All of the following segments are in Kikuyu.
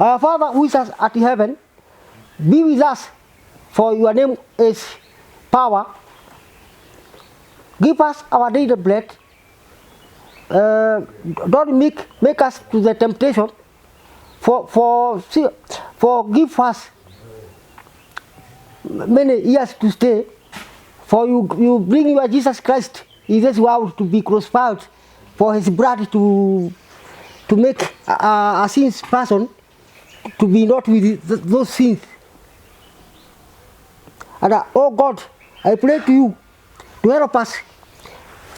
Our Father who is at heaven, be with us, for your name is power. Give us our daily bread. Don't make us to the temptation, for give us many years to stay, for you bring your Jesus Christ in this world to be crucified, for his blood to make a sins person to be not with those sins. And oh God, I pray to you to help us.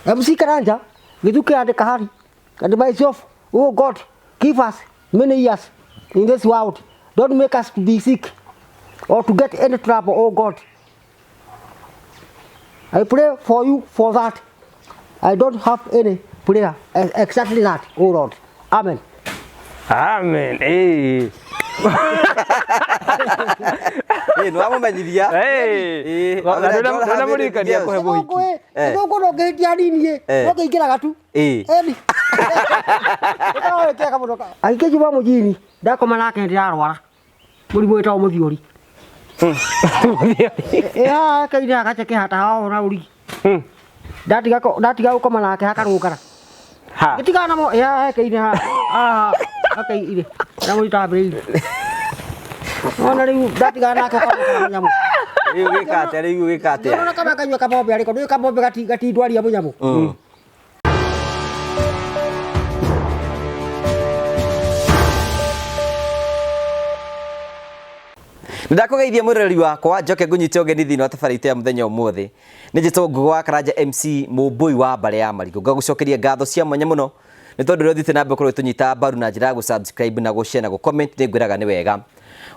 MC Karanja, Githuki and Kahari, and myself, oh God, give us many years in this world. Don't make us to be sick or to get any trouble, oh God. I pray for you for that. I don't have any prayer, exactly that, oh Lord. Amen. Amen. Eh. Ĩ, nĩwamũmenyithia. Eh. Ĩ, Na amwĩra don't have ndũnamũririkania anything kũhe else. mũhiki. Eh. Gũkũ no ngĩhĩtia hanini ĩ, Eh. no ngĩingĩraga tu. Ĩ. Eni. Ũkoragwo wĩ kĩega mũno. Agĩkĩnjuma mũjini, ndakoma nake ndĩrarwara mũrimũ wĩtagwo mũthiũri. Ĩ haha kaire gaceke hata haha na ũrigi. Ndatiga ndatiga gũkoma nake hakarũngara. Ha. Gĩtigana namo ĩ haha hekeire haha haha hakeire na mũritambĩrĩire. Ona rĩu ndatigana nake karũngara mũnyamũ. Rĩu ũgĩka atĩa? Rĩu ũgĩka atĩa? Ndĩrona kama kanyua kabombe arĩko ndũĩ kabombe gatindwaria mũnyamũ. Ndakũgeithia mwĩroreri wakwa njoke ngũnyite ũgeni thĩinĩ wa tabarĩra itũ ya mũthenya ũmũthĩ. Nĩ njĩtwo Ngũgĩ wa Karanja MC Mũmbũi wa mbarĩ ya Marigũ. Ngagũcokeria ngatho cia mwanya mũno nĩ tondũ ũrĩa ũthiĩte na mbere gũkorwo ũgĩtũnyita mbaru na njĩra ya gũ-subscribe na gũ-share na gũ-comment, nĩ ngwĩraga nĩ wega.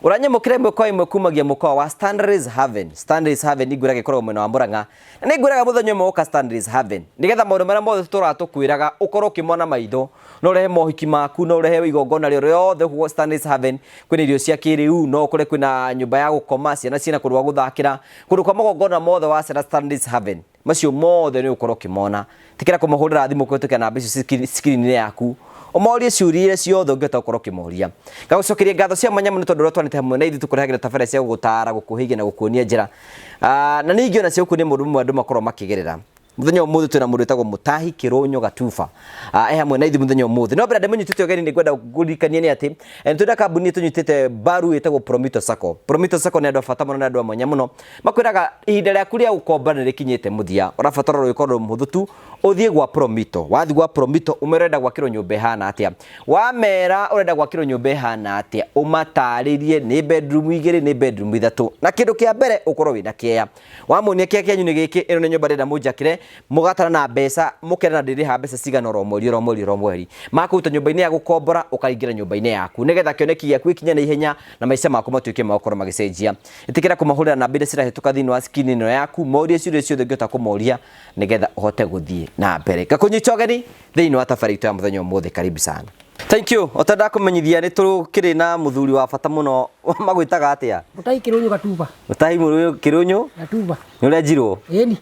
Ũranyamũkĩra ĩmwe kwa ĩmwe kumagia mũkawa wa Stanley's Haven. Stanley's Haven ingwĩraga ĩkoragwo mwena wa Murang'a. Na nĩ ngwĩraga mũthenya ũmwe woka Stanley's Haven nĩgetha maũndũ marĩa mothe tũtũraga tũkwĩraga ũkorwo ũkĩmona maitho. No ũrehe mohiki maku, no ũrehe igongona rĩo rĩothe gũkũ Stanley's Haven. Kwĩna irio cia kĩrĩu, no ũkore kwĩna nyũmba ya gũkoma, ciana ciĩna kũndũ gwa gũthakĩra, kũndũ kwa magongona mothe wacera Stanley's Haven. Macio mothe nĩ ũgũkorwo ũkĩmona. Ĩtĩkĩra kũmahũrĩra thimũ kũhĩtũkĩra namba icio screen-inĩ yaku. Ũmorie ciũria iria ciothe ũngĩhota gũkorwo ũkĩmoria. Ngagũcokeria ngatho cia mwanya mũno tondũ ũrĩa twanĩte hamwe na ithuĩ tũkũrehagĩra tabarĩra cia gũgũtara, gũkũhĩgia na gũkuonia njĩra. Na ningĩ ona cia gũkuonia maũndũ mamwe andũ makoragwo makĩgerera. Mũthenya ũmũthĩ twĩna mũndũ wĩtagwo Mutahi Kĩrũnyũ Gatuba. E hamwe na ithuĩ mũthenya ũmũthĩ. No mbere ndĩmũnyitĩte ũgeni nĩ ngwenda ngũririkanie nĩ atĩ, nĩ twĩna kambuni tũnyitĩte mbaru ĩtagwo Promito Sacco. Promito Sacco nĩ andũ a bata mũno na andũ a mwanya mũno. Makwĩraga ihinda rĩaku rĩa gũkomba nĩ rĩkinyĩte mũthia. Ũrabatara rũgĩkorwo rũrĩ mũhũthũ tu ũthiĩ gwa Promito. Wathiĩ gwa Promito ũmere ũrenda gwakĩrwo nyũmba ĩhana atĩa. Wamera ũrenda gwakĩrwo nyũmba ĩhana atĩa, ũmatarĩrie nĩ bedroom igĩrĩ, nĩ bedroom ithatũ. Na kĩndũ kĩa mbere ũkorwo wĩna kĩea. Wamuonia kĩea kĩanyu nĩ gĩkĩ, ĩno nĩ nyũmba ndĩrenda mũnjakĩre, mũgatara na mbeca, mũkerana ndĩrĩha mbeca cigana oro mweri oro mweri oro mweri. Makũruta nyũmba-inĩ ya gũkombora, ũkaingĩra nyũmba-inĩ yaku. Nĩgetha kĩoneki gĩaku gĩkinye na ihenya na maica maku matuĩke ma gũkorwo magĩcenjia. Ĩtĩkĩra kũmahũrĩra namba iria cirahĩtũka thĩinĩ wa screen ĩno yaku, morie ciũria ciothe ũngĩhota kũmoria nĩgetha ũhote gũthiĩ na mbere. Ngakũnyita ũgeni thĩinĩ wa tabarĩra itũ ya mũthenya ũmũthĩ, karibu sana. Thank you. O ta ndakũmenyithia nĩ tũkĩrĩ na mũthuri wa bata mũno magwĩtaga atĩa? Mutahi Kĩrũnyũ Gatuba. Mutahi Kĩrũnyũ? Gatuba. Nĩ ũrenjirwo? Ĩni.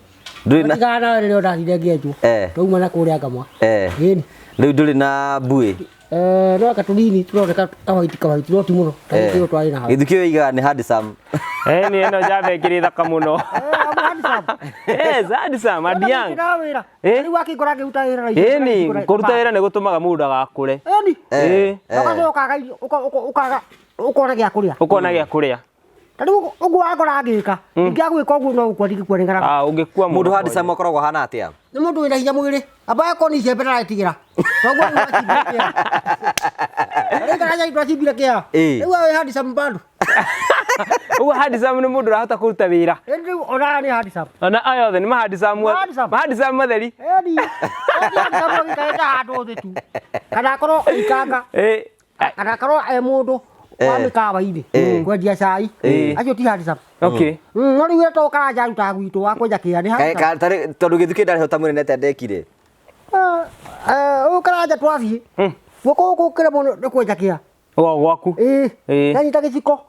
Ndũrĩ na Matigana nawe rĩrĩa ndathire ngĩenjwo. Eh. Twauma na kũrĩa ngamwa. Eh. Ĩni. Rĩu ndũrĩ na mbuĩ? Eh, no katũnini tũroneka kawaiti kawaiti no ti mũno. Ta Eh. gĩkĩo twarĩ na hau. Gĩthukĩ ũigaga nĩ handsome. Eh, ni ĩno njamba ĩkĩrĩ thaka mũno. Eh, amu handsome. Yes, handsome and young. Ndĩra wĩra. Eh? Rĩu akĩngora ngĩruta wĩra na icio Ĩni, ndĩra- kũruta wĩra nĩ gũtũmaga mũndũ agakũre. Ĩni. Eh. Ũgacoka ũkaga irio, ũkaga ũkona gĩa kũrĩa. Ũkona gĩa kũrĩa. Ta rĩu ũguo wakora ngĩka, ingĩaga gwĩka ũguo no gũkua ndingĩkua nĩ ng'aragu. Ah, ũngĩkua Mũndũ handsome akoragwo ahana atĩa? Nĩ mũndũ wĩna hinya mwĩrĩ. Amba akorwo nĩ icembe ndaratigĩra. Toguo rĩu acimbire kĩea. Rĩu karanja itũ acimbire kĩea. Ĩĩ. Rĩu we wĩ handsome bado. Ũguo handsome nĩ mũndũ ũrahota kũruta wĩra. Ĩni rĩu ona aya nĩ handsome. Ona aya othe nĩ ma handsome. Ma handsome. Ma handsome matheri. Ĩni. Ti handsome ũgĩikarĩte handũ thĩ tu. Kana akorwo ikanga. Eh. Kana akorwo e mũndũ wa mĩkawa-inĩ kwendia cai. Acio ti handsome. Okay. No rĩu etagwo Karanja arutaga gwitũ wa kwenja kĩea nĩ handsome. Tondũ gĩthukĩ ndarĩ hota mũnene atĩa ndekire. Ũyũ Karanja twathiĩ. Guoko gũkũ kĩremwo nĩ kwenja kĩea. Gwa gwaku. Ĩĩ. Ĩĩ. Ndanyita gĩciko.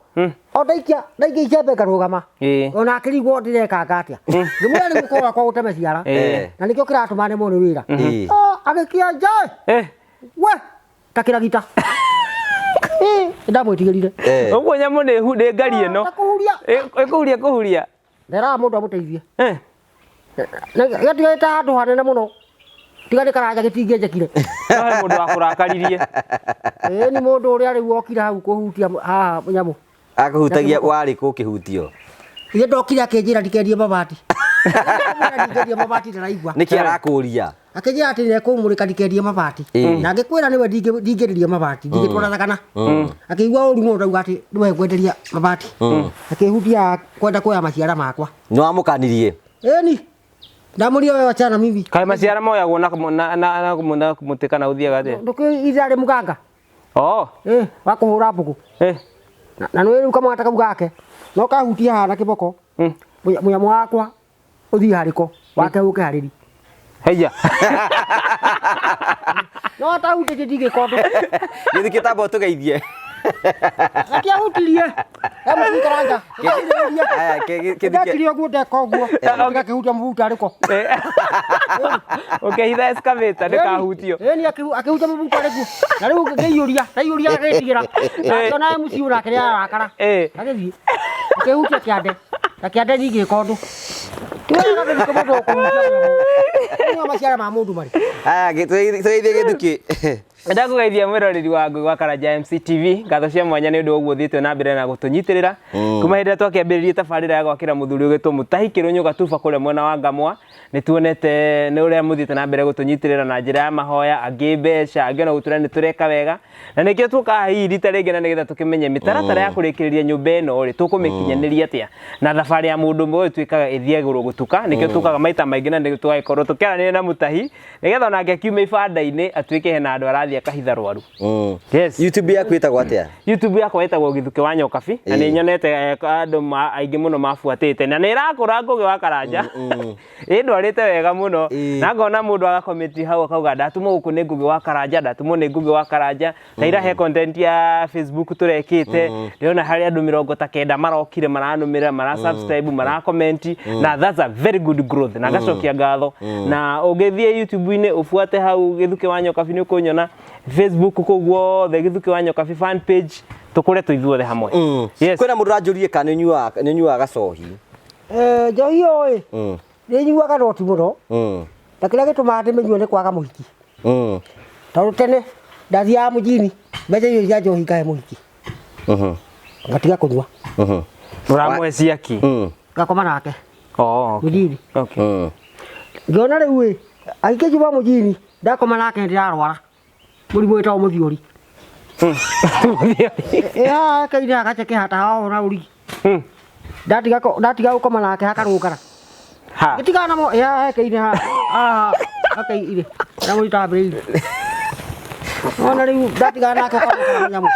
O ndaikia ndaikia icembe ngarũgama. Ĩĩ. Ona akĩrigwo ndĩrekanga atĩa. Ngĩmwĩra nĩ guoko gwakwa gũteme ciara. Ĩĩ. Na nĩkĩo kĩratũma nemwo nĩ wĩra. Ĩĩ. Agĩkĩanja. Eh. We ta kĩragita. Ĩ, ndamwĩtigĩrire. Ũguo nyamũ nĩ nĩ ngari ĩno. Kũhuria. Ĩkũhuria kũhuria. Nderaga mũndũ amũteithie. Eh. Gĩtigĩte handũ hanene mũno. Tiga nĩ Karanja gĩtingĩnjekire. No he mũndũ wakũrakaririe. Ĩ nĩ mũndũ ũrĩa rĩu okire hau kũhutia haha nyamũ. Akũhutagia warĩ kũ kĩhutio? Ithe ndokire akĩnjĩra ndikendie mabati. Ndikendie mabati ndaraigua. Nĩkĩ arakũria? Akĩnjĩra atĩ nĩekũmũrĩka ndikendie mabati. Na ngĩkwĩra nĩwe ndingĩenderia mabati, ndingĩtwara thakana. Akĩigua ũru mũno ndauga atĩ nĩwe ngwenderia mabati. Akĩhutia kwenda kuoya maciara makwa. Nĩ wamũkanirie? Ĩni. Ndamũria wewe wachana mimi. Kaĩ maciara moyagwo na na na na na mũtĩ kana ũthiaga atĩa? Ndũkĩ ithe arĩ mũganga. Oh. Eh, wa kũhũra mbũgũ. Eh. Na nĩ rĩu kamwata kau gake. No kahutia haha na kĩboko. Mũnyamũ wakwa ũthiĩ harĩko wake ũke harĩri. Heia. No atahutĩtie ndingĩka ũndũ. Gĩthukĩ tamba ũtũgeithie. Gatiahutirie. MC Karanja. Aya, Gĩthukĩ. Ndekire ũguo ndeka ũguo. Gakĩhutia mũbuto arĩko. Ũkĩhitha excavator ndĩkahutio. Ĩni akĩhutia mũbuto arĩkuo. Na rĩu ngĩiyũria, ndaiyũria agĩtigĩra. Akĩona MC ũnake nĩ arakara. Agĩthiĩ. Akĩhutia kĩande. Na kĩande ndingĩka ũndũ. Tiwega gĩthukĩ mũndũ ũkũhutia mũnyamũ. Nĩo maciara ma mũndũ marĩ. Aya, tũgeithie Gĩthukĩ. Ndakũgeithia mwĩroreri wa Ngũgĩ wa Karanja MC TV, ngatho cia mwanya nĩ ũndũ wa ũguo ũthiĩte na mbere na gũtũnyitĩrĩra kuma hĩndĩ ĩrĩa twakĩambĩrĩrie tabarĩra ya gwakĩra mũthuri ũgĩtwo Mũtahi Kĩrũnyũ Gatuba kũrĩa mwena wa Ngamwa. Nĩ tuonete nĩ ũrĩa mũthiĩte na mbere gũtũnyitĩrĩra na njĩra ya mahoya, angĩ mbeca, angĩ ona gũtwĩra nĩ tũreka wega, na nĩkĩo tuoka hihi rita rĩngĩ na nĩgetha tũkĩmenye mĩtaratara ya kũrĩkĩrĩria nyũmba ĩno rĩ tũkũmĩkinyanĩria atĩa, na thabarĩ ya mũndũ ũmwe ũyũ twĩkaga ĩthiagĩrwo gũtuka, nĩkĩo tũkaga maita maingĩ na nĩkĩo tũgagĩkorwo tũkĩaranĩria na Mũtahi nĩgetha onake akiuma ibanda-inĩ atuĩke hena andũ arathiĩ akahitha rwaru. Yes. YouTube yaku ĩtagwo atĩa? YouTube yakwa ĩtagwo Gĩthukĩ wa Nyokabi na nĩ nyonete andũ aingĩ mũno mabuatĩte na nĩ ĩrakũra Ngũgĩ wa Karanja. Ĩndwarĩte wega mũno na ngona mũndũ agakomenti hau akauga ndatũmwo gũkũ nĩ Ngũgĩ wa Karanja, ndatũmwo nĩ Ngũgĩ wa Karanja. Ta ira he content ya Facebook tũrekĩte ndĩrona harĩ andũ 90 marokire maranũmĩrĩra, mara subscribe, mara comment, na that's a very good growth na ngacokia ngatho. Na ũngĩthiĩ YouTube-inĩ ũbuate hau Gĩthukĩ wa Nyokabi nĩ ũkũnyona, Facebook kũu guothe Gĩthukĩ wa Nyokabi fan page, tũkũre tũ ithuothe hamwe. Yes. Kwĩna mũndũ ũranjũririe kana nĩ ũnyuaga gacohi. Njohi ĩyo ĩ nĩ nyuaga no ti mũno. Na kĩrĩa gĩtũmaga ndĩmĩnyue nĩ kwaga mũhiki. Tondũ tene ndathiaga mũjini mbeca icio cia njohi ngahe mũhiki. Ngatiga kũnyua. Ũramũhe ciaki? Ngakoma nake. Oh, okay. Mũjini. Okay. Ngĩona rĩu ĩ agĩkĩnjuma mũjini ndakoma nake ndĩrarwara mũrimũ wĩtagwo mũthiũri. Ĩ haha kaine gaceke hata haha na ũrigi. Ndatiga ndatiga gũkoma nake hakarũngara. Ha. Gĩtigana namo ĩ haha hekaine haha hakaire na mũitambĩrĩire. Ona rĩu ndatigana nake karũngara mũnyamũ.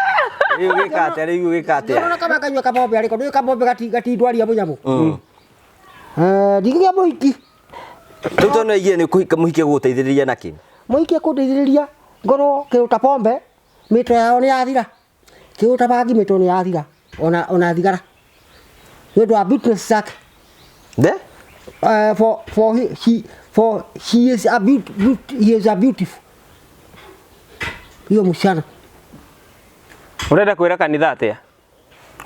Rĩu ũgĩka atĩa? Rĩu ũgĩka atĩa? Ndĩrona kama kanyua kabombe arĩko ndũĩ kabombe gatindwaria mũnyamũ. Ndingĩgĩa mũhiki. Rĩu tondũ nĩwaigire nĩ kũhika mũhiki egũgũteithĩrĩria nakĩ? Mũhiki ekũndeithĩrĩria ngorwo kĩndũ ta pombe mĩto yao nĩ yathira. Kĩndũ ta bangi mĩto nĩ yathira ona thigara. Nĩ ũndũ wa business zake. The? For he, she, for she is a beauty, he is a beautiful. Hiyo msichana. Ũrenda kwĩra kanitha atĩa?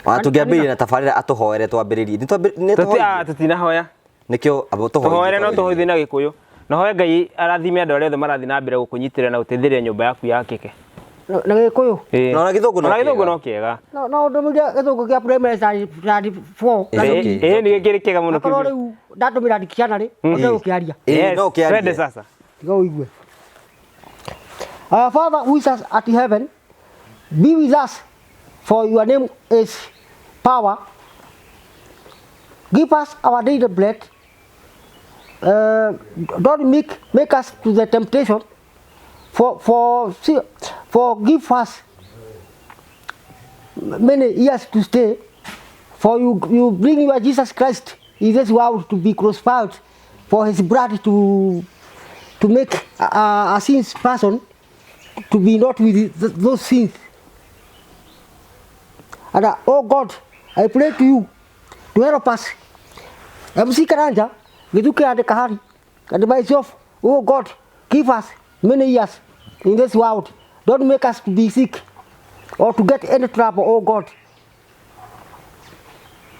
Wa tũngĩambĩrĩria na tabarĩra atũhoere twambĩrĩrie. Nĩ tũhoire? Tũtinahoya. Nĩkĩo abo tũhoire. Tũhoere no tũhoithie na Gĩkũyũ. Na hoe Ngai arathime andũ arĩa othe marathiĩ na mbere gũkũnyitĩrĩra na gũteithĩrĩria nyũmba yaku yakĩke. Na Gĩkũyũ? Na ona Gĩthũngũ no Ona Gĩthũngũ kĩega. no kĩega. No ndũmĩre Gĩthũngũ kĩa primary standard 4. Ĩĩ nĩ kĩrĩ kĩega mũno. Akorwo rĩu ndatũmĩra dictionary, ũte gũkĩaria. Ĩĩ no ũkĩarie. Twende sasa. Tiga ũigue. Our Father who is at heaven, be with us, for your name is power. Give us our daily bread. Don't make us to the temptation, for give us many years to stay, for you bring your Jesus Christ in this world to be crucified, for his blood to make a sins person to be not with those sins. And oh God, I pray to you to help us. MC Karanja, Githuki and Kahari, and myself, oh God, give us many years in this world. Don't make us to be sick. or to get any trouble, oh God.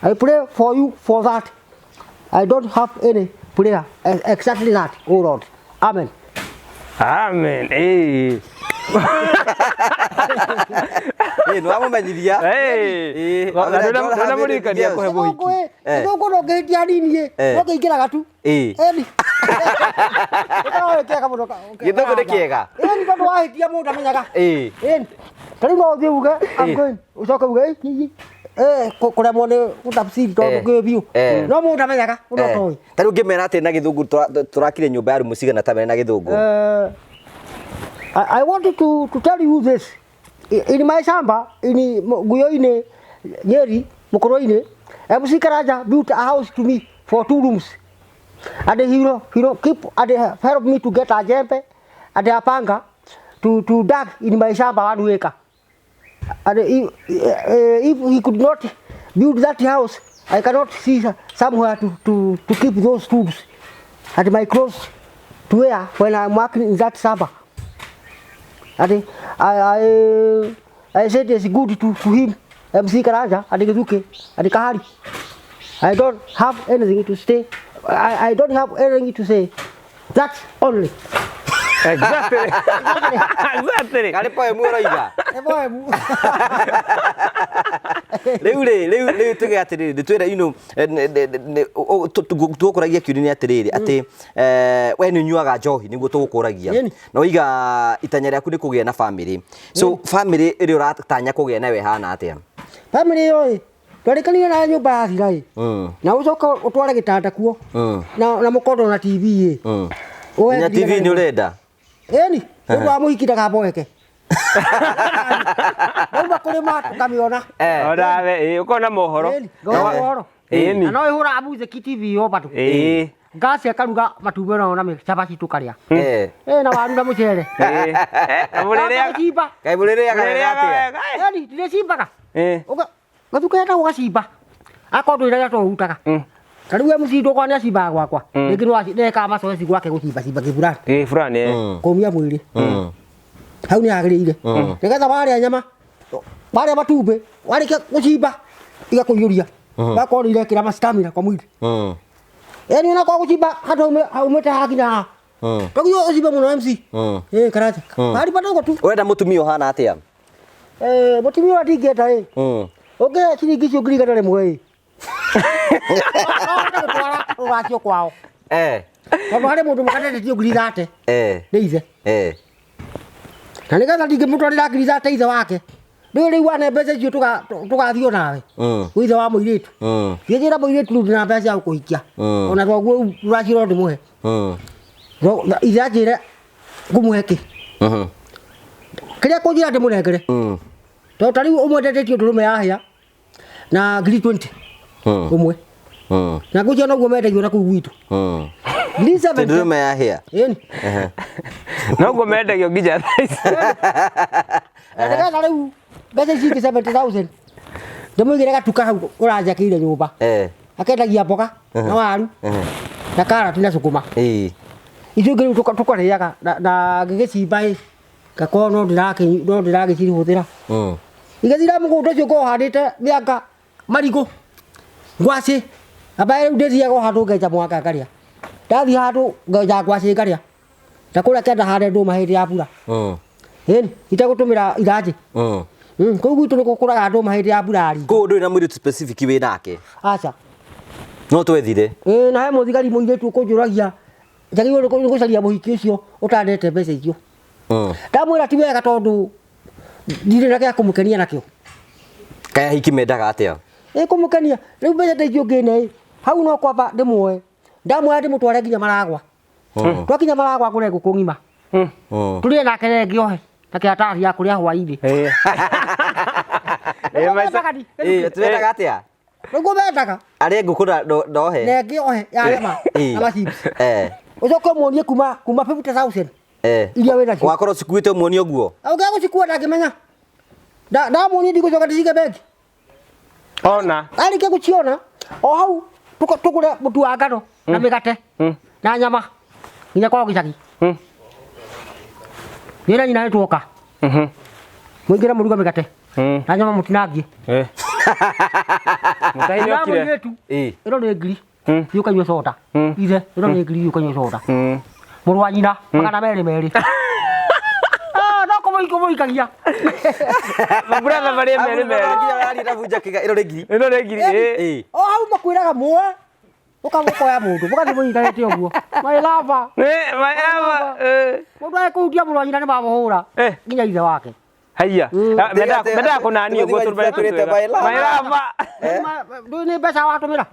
I pray for you for that. I don't have any prayer exactly that, oh Lord. Amen. Amen. Eh. Ĩ, nĩwamũmenyithia. Eh. Ĩ, amwĩra don't have Ndũnamũririkania anything kũhe else. mũhiki. Eh. Gĩthũngũ no ngĩhĩtia hanini ĩ, Eh. no kĩingĩraga tu. Ĩ. Ĩni. Gĩkoragwo gĩ kĩega mũno. Gĩthũngũ nĩ kĩega. Ĩni tondũ wahĩtia mũndũ amenyaga. Ĩ. Ĩni. Ta rĩu no ũthiĩ uge, I'm Ĩ. going. Ũcoke uge, "Ĩ, ĩ, ĩ." Eh, kũremwo nĩ gũtafsiri tondũ Eh. ngĩũĩ biũ. Eh. No mũndũ amenyaga, mũndũ Eh. atoĩ. Ta rĩu ngĩmera atĩ na gĩthũngũ tũrakire nyũmba ya rumu cigana ta mere na gĩthũngũ. I wanted to tell you this. In my shamba, in Guyoine, Nyeri, Mukoroine, MC Karanja built a house to me for 2 rooms. And he keep and he helped me to get a jembe and a panga to dig in my shamba 1 acre. And if he could not build that house, I cannot see somewhere to keep those tubes and my clothes to wear when I'm working in that shamba. And I said it's good to him, MC Karanja, and Githuki, and Kahari. I don't have anything to say. I don't have anything to say. That's only. Exactly. Exactly. Karĩ poem ũroiga? Rĩu rĩ, rĩu tuge atĩrĩrĩ, ndĩtwĩre, you know, tũgũkũragia kĩũria nĩ atĩrĩrĩ, atĩ, we nĩ ũnyuaga njohi nĩguo tũgũkũragia. Ĩni. Na waiga itanya rĩaku nĩ kũgĩa na family. So family ĩrĩa ũratanya kũgĩa nayo ĩhana atĩa? Family ĩyo ĩ, twarĩkanire na nyũmba yathira ĩ. Na ũcoke ũtware gĩtanda kuo. Na mũkondo na TV ĩ. Ũwe Nginya TV nĩ ũrenda? Ĩni, ũndũ wa mũhiki ndakaboeke. Nauma kũrĩma tũkamĩona. Onawe, ũkona mohoro. Ĩni, ngona mohoro. Ĩni. Na no ĩhũraga music TV ĩyo bado. Ngasi akaruga matumbĩ nao na cabaci tũkarĩa. Na waru na mũcere. Mũrĩrĩaga. Gũcimba. Kaĩ mũrĩrĩaga wega atĩa? Ĩni, ndĩrĩcimbaga. Gathuka enda gũgacimba. Akorwo ndwĩraga to ũrutaga. Ta rĩu MC ndũkwa nĩ acimbaga gwakwa. Rĩngĩ no nĩekaga macoeci gwake gũcimbacimba kĩburani. Kĩburani, eh. Kũmia mwĩrĩ. Hau nĩ yagĩrĩire. Nĩgetha warĩa nyama, warĩa matumbĩ, warĩkia gũcimba, igakũiyũria. Wakorwo nĩ irekĩra ma stamina kwa mwĩrĩ. Yaani onakorwo gũcimba handũ haumĩte haha nginya haha. To nginya ũcimbe mũno MC. Karanja. Harĩ padogo tu. Ũrenda mũtumia ũhana atĩa? Mũtumia ũrĩa ndingĩenda ĩ. Ũngĩhe ciringi icio ngiri igana rĩmwe ĩ. No ũhote gũtwara rũracio kwao. Tondũ harĩ mũndũ mũkatendetio ngiri thate. Nĩ ithe. Na nĩgetha ndingĩmũtwarĩra ngiri thate ithe wake. Rĩu rĩu wane mbeca icio tũgathiĩ onawe. Gwĩ ithe wa mũirĩtu. Thiĩ njĩra mũirĩtu rĩu ndĩna mbeca cia gũkũhikia. Ona thoguo rĩu rũracio no ndĩmũhe. Ithe anjĩre ngũmũhe kĩ? Kĩrĩa kũnjĩra ndĩmũnengere. Tondũ ta rĩu ũmwe ndendetio ndũrũme yahĩa na ngiri 20. Ũmwe. Na ngũcio noguo mendagio na kũu gwitũ. Ngiri seventy. Ndũrũme yahĩa? Ĩni. Noguo mendagio nginya thaa ici. Na nĩgetha rĩu mbeca ici ingĩ 70,000 ndĩmũigĩre gatuka hau ũranjakĩire nyũmba. Akendagia mboga na waru na karati na sukuma. Icio ingĩ rĩu tũkarĩaga na ngĩgĩcimba ĩ, ngakorwo no ndĩragĩcihũthĩra. Igĩthira mũgũnda ũcio ngorwo handĩte mĩanga, marigũ, ngwacĩ. Ambaye rĩu ndĩthiaga o handũ ngenja mwanga ngarĩa. Ndathiĩ handũ ngenja ngwacĩ ngarĩa. Na kũrĩa kĩanda hande ndũma hĩndĩ ya mbura. Ĩni, itegũtũmĩra iranjĩ. Kũu gwitũ nĩ gũkũraga ndũma hĩndĩ ya mbura ya ringa. Kũu ndũrĩ na mũirĩtu specific wĩ nake? Aca. No twethire? Ĩĩ, na he mũthigari mũirĩtu ũkũnjũragia, njagĩrĩirwo nĩ gũcaria mũhiki ũcio ũtandete mbeca icio. Ndamwĩra ti wega tondũ ndirĩ na gĩa kũmũkenia nakĩo. Kaĩ ahiki mendaga atĩa? Ĩ kũmũkenia, rĩu mbeca ta icio ngĩne ĩ, hau no kwamba ndĩmuoe. Ndamuoya ndĩmũtware nginya Maragwa. Twakinya Maragwa ngũre ngũkũ ng'ima. Tũrĩe nake rĩngĩ ohe. Na kĩratathi ya kũrĩa hwaĩ-inĩ. Nĩguo mendaga ni. Tũrendaga atĩa? Nĩguo mendaga. Arĩe ngũkũ na ndohe. Na ĩngĩ ohe ya nyama na machips. Ũcoke ũmuonie kuma 50,000. Iria wĩ nacio. Wakorwo cikuĩte ũmuonie ũguo? Ũngĩaga gũcikua ndangĩmenya. Ndamuonia ndigũcoka ndĩcige bengi. Ona. Arĩkia gũciona, o hau tũgũre mũtu wa ngano na mĩgate na nyama nginya kwao gĩcagi. Niĩ na nyina nĩtuoka. Mũingĩre mũruge mĩgate. Na nyama mũtinangie. Mũtahi nĩ Na okire. mũirĩtu. Ĩno nĩ ngiri. Thiĩ ũkanyue soda. Ithe, ĩno nĩ ngiri, thiĩ ũkanyue soda. Mũrũ wa nyina, 200 200. Ah, no kũmũikagia. Maburatha marĩa merĩ merĩ. Arathiĩ na bunja kĩga ĩno nĩ ngiri. Ĩno nĩ ngiri. O hau makwĩraga muoe ũkamũkoya mũndũ mũgathiĩ mũnyitanĩte ũguo. My lover. My lover. Mũndũ agĩkũhutia mũrũ wa nyina nĩ mamũhũra. Nginya ithe wake. Haiya. Mendaga kũnania ũguo tũrũme Tũrĩte my lover. My lover. Ndũĩ nĩ mbeca watũmĩra.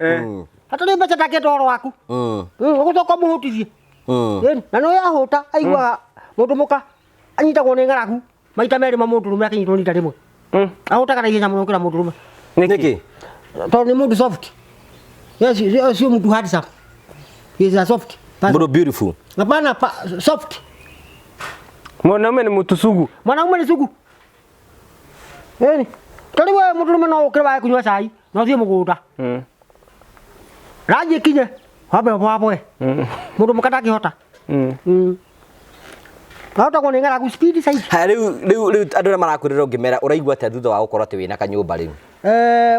Hatarĩ mbeca ndangĩenda ũhoro waku. Ũgũcoka ũmũhũtithie. Na nĩ ahũta aiguaga mũndũ mũka anyitagwo nĩ ng'aragu maita merĩ ma mũndũ rũme akĩnyitwo rita rĩmwe. Ahũtaga na ihenya mũno gũkĩra mũndũ rũme. Nĩkĩ? Tondũ nĩ mũndũ soft. Yes, sio mtu handsome. He is a soft person. Mũndũ beautiful. Hapana, soft. Mwanaume ni mtu sugu. Mwanaume ni sugu. Ĩni. Tondũ we mũndũ rũme no ũkĩre wae kũnyua cai na ũthiĩ mũgũnda. Ranji ĩkinye wambe wamboe. Mũndũ mũka ndangĩhota. Ahotagwo nĩ ng'aragu speed saidi. Haya rĩu rĩu rĩu andũ arĩa marakwĩrĩra ũngĩmera ũraigua atĩa thutha wa gũkorwo atĩ wĩna kanyũmba rĩu?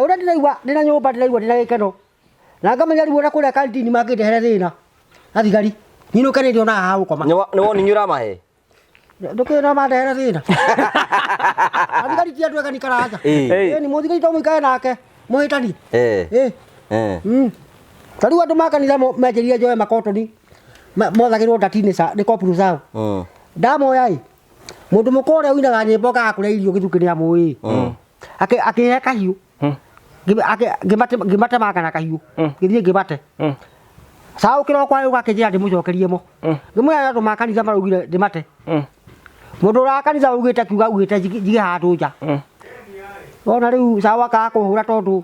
Ũrĩa ndĩraigua ndĩna nyũmba ndĩraigua ndĩna gĩkeno. Na ngamenya rĩu ona kũrĩa kantini mangĩndehere thĩna. Athigari. Nyinũke nĩ ndĩonaga ha gũkoma. Nĩ woni nĩ ũramahe? Ndũkĩrĩ na mandehere thĩna. Athigari ti andũ ega nĩ karanja. Ĩni mũthigari to mũikare nake mũhĩtani. Ta rĩu andũ ma kanitha menjĩrire njoe makotoni mothagĩrwo ndati-inĩ nĩ kopuru cao. Ndamoya ĩ mũndũ mũka ũrĩa ũinaga nyĩmbo ngaga kũrĩa irio gĩthukĩ nĩ amũĩ. Akĩhe kahiũ. Ngĩmatemanga na kahiũ. Ngĩthiĩ ngĩmate. Caũ kĩroko agĩũka akĩnjĩra ndĩmũcokerie mo. Ngĩmwĩra andũ ma kanitha maraugire ndĩmate. Mũndũ ũrĩa wa kanitha augĩte akiuga augĩte njige handũ nja. Wona rĩu caũ akaga kũhũra tondũ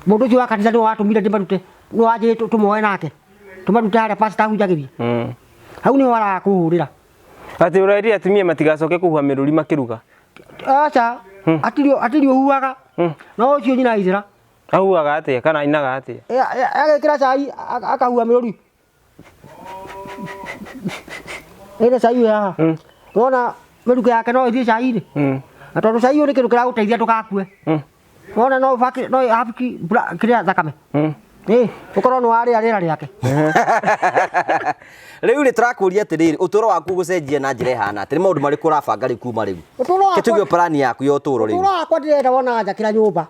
mũndũ ũcio wa kanitha nĩwe watũmire ndĩmarute. Nĩwe wanjĩrĩte tũmoe nake. Tũmarute harĩa pastor ahunjagĩria. Hau nĩho araga kũhũrĩra. Atĩ ũrerire atumia matigacoke kũhuha mĩrũri makĩruga. Aca, atirĩ ũhuhaga. No ũcio nyina aithĩra. Ahuhaga atĩa kana ainaga atĩa? Agekĩra cai akahuha mĩrũri. Ĩna cai ũyũ haha. Wona mĩrukĩ yake no ĩthiĩ cai-inĩ. Na tondũ cai ũyũ nĩ kĩndũ kĩragũteithia ndũgakue. Wona no ũbaki no ĩhaki kĩrĩa thakame. Ũkorwo nĩ warĩa rĩera rĩake. Rĩu rĩ tũrakũria atĩrĩrĩ, ũtũũro waku ũgũcenjia na njĩra ĩhana atĩa? Nĩ maũndũ marĩkũ ũrabanga rĩu kuma rĩu? Ũtũũro wakwa Ke tuge plan yaku ya ũtũũro rĩu. Ũtũũro wakwa ndĩrenda wona njakĩra nyũmba.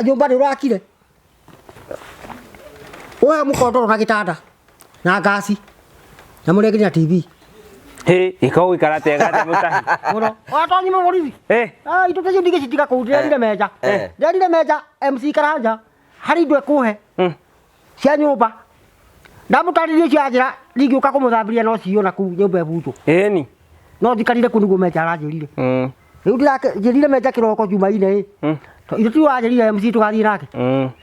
Nyũmba nĩ ũrakire. Ũhe mũkondoro na gĩtanda na ngasi na mũrĩa nginya TV. Hĩ, ĩka ũgũikara atĩa gathe mũtahi? Mũno. Watonyi mũborithi. Indo ta icio ndingĩcitiga kũu, ndĩrerire menja. Ndĩrerire menja MC Karanja harĩ indo ekũhe cia nyũmba. Ndamũtarĩria icio anjĩra ndingĩũka kũmũthambĩria no ciywo na kũu nyũmba ĩbunjwo. Ĩni. No njikarire kũu nĩguo menja aranjĩrire. Rĩu ndĩranjĩrire menja kĩroko Jumaine ĩ. Ithuĩ ti wanjĩrire MC tũgathiĩ nake.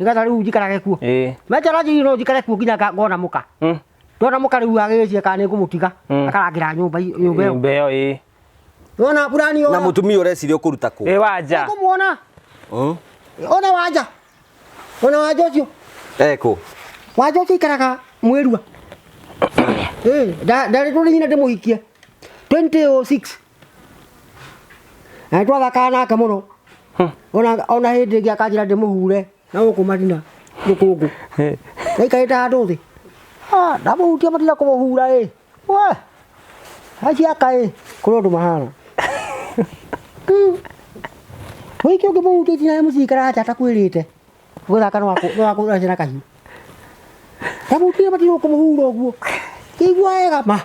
Nĩgetha rĩu njikarage kuo. Menja aranjĩrire no njikare kuo nginya ngona mũka. Ndona mũka rĩu agĩgĩciria kana nĩngũmũtiga. Akarangĩra nyũmba nyũmba ĩyo. Nyũmba ĩyo ĩ. Nĩwona burani Na mũtumia ũreciria ũkũruta kũ? Wanja. Nĩngũmuona. Ona wanja. Ona wanja ũcio. Ekũ. Wanja ũcio aikaraga mwĩrua. Ndarĩtwo nĩ nyina ndĩmũhikie. 2006. Na nĩtwathakaga nake mũno. Ona hĩndĩ ĩngĩ akanjĩra ndĩmũhure na gũkũ matina rũkũngũ. Ndaikarĩte handũ thĩ. Ndamũhutia matina kũmũhura ĩ. We. Acio aka ĩ, kũrĩ ũndũ mahana. Mũhiki ũngĩmũhutia itina MC Karanja atakwĩrĩte. Gũthaka no akũrace na kahiũ. Ndamũhutia matina kũmũhura ũguo. Kĩigua wega ma.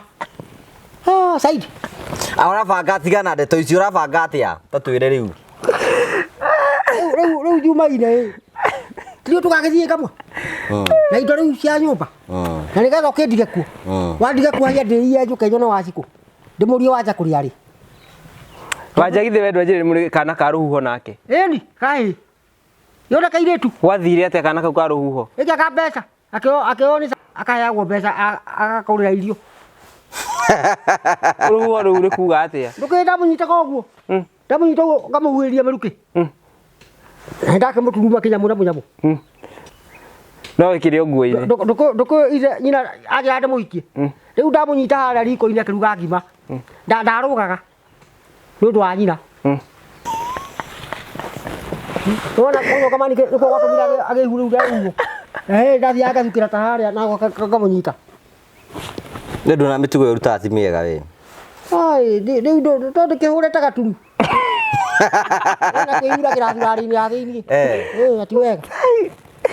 Saidi. Ũrabanga tigana ndeto icio ũrabanga atĩa? Ta twĩre rĩu. Rĩu Jumaine ĩ. Trio tũgagĩthiĩ kamwe. Na indo rĩu cia nyũmba. Na nĩgetha ũkĩndige kuo. Wandige kuo hia ndĩiye njũke nyone Wacikũ. Ndĩmũrie wanja kũrĩa arĩ. Wanja githĩ we ndwanjĩrĩire mũrĩ kana ka rũhuho nake? Ĩni, kahĩ. Yona kairĩtu. Gwathire atĩa kana kau ka rũhuho? Ĩkĩa ka mbeca. Akĩoywo nĩ akaheagwo mbeca agakũrĩra irio. Rũhuho rũu rĩkuga atĩa? Ndũkĩrĩ ndamũnyita koguo. Ndamũnyita ũguo ngamũhuhĩria mĩrukĩ. Na ndakĩmũturuma kĩnyamũ na mũnyamũ. No ĩkĩrĩ o nguo-inĩ. Ndũkũ ithe nyina anjĩra ndĩmũhikie. Rĩu ndamũnyita harĩa riko-inĩ akĩruga ngima. Ndarũgaga nĩ ũndũ wa nyina. Wona kũnyonga manike nĩkuo gwatũmire agĩe ihu rĩu rĩa ũguo. Na hĩndĩ ndathiaga ngathukĩra ta harĩa na ngamũnyita. Nĩ ũndũ na mĩtugo ĩyo ũrutaga ti mĩega we. Ai, rĩu tondũ kĩhũre ta gaturu. Na kwĩhuragĩra thurarĩ-inĩ ya thĩiniĩ. Eh. Ti wega.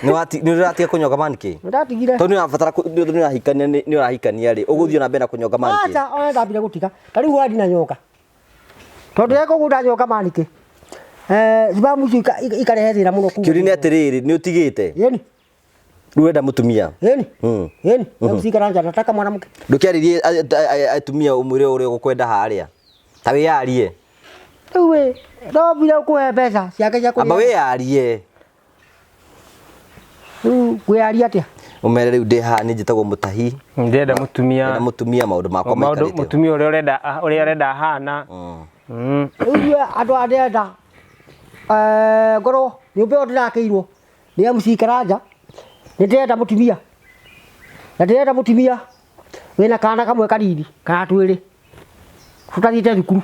Nĩ wati nĩ ũratiga kũnyonga manike? Ndatigire. Tondũ nĩ ũrabatara nĩ ũndũ nĩ ũrahikania nĩ ũrahikania rĩ, ũgũthiĩ na mbere na kũnyonga manike? Aca, ona ndambire gũtiga. Ta rĩu hwaĩ ndinanyonga. Tondũ rĩrĩa kũguo ndanyonga manike. Eh, sperm icio ikarehe thĩna mũno kuma. Kĩũria nĩ atĩrĩrĩ, nĩ ũtigĩte? Yeni. Rĩu ũrenda mũtumia? Yeni. Yeni. MC Karanja nataka mwanamke. Ndũkĩarĩrie atumia ũmwĩre ũrĩa ũgũkwenda harĩa. Ta wĩyarie. Rĩu ĩ, no mbire ũkũhe mbeca ciake cia Amba kũrĩa. wĩyarie. Rĩu ngwĩyaria atĩa? Ũmere rĩu ndĩ haha niĩ njĩtagwo Mũtahi. Ndĩrenda mũtumia. Ndĩrenda mũtumia maũndũ makwa maũndũ maikarĩte. mũtumia ũrĩa ũrenda ũrĩa ũrenda ahana. Rĩu ithuĩ andũ aya ndĩrenda eh, ngorwo nyũmba ĩyo ndĩrakĩirwo nĩ MC Karanja nĩ ndĩrenda mũtumia na ndĩrenda mũtumia wĩna kana kamwe kanini kana twĩrĩ tũtathiĩte thukuru.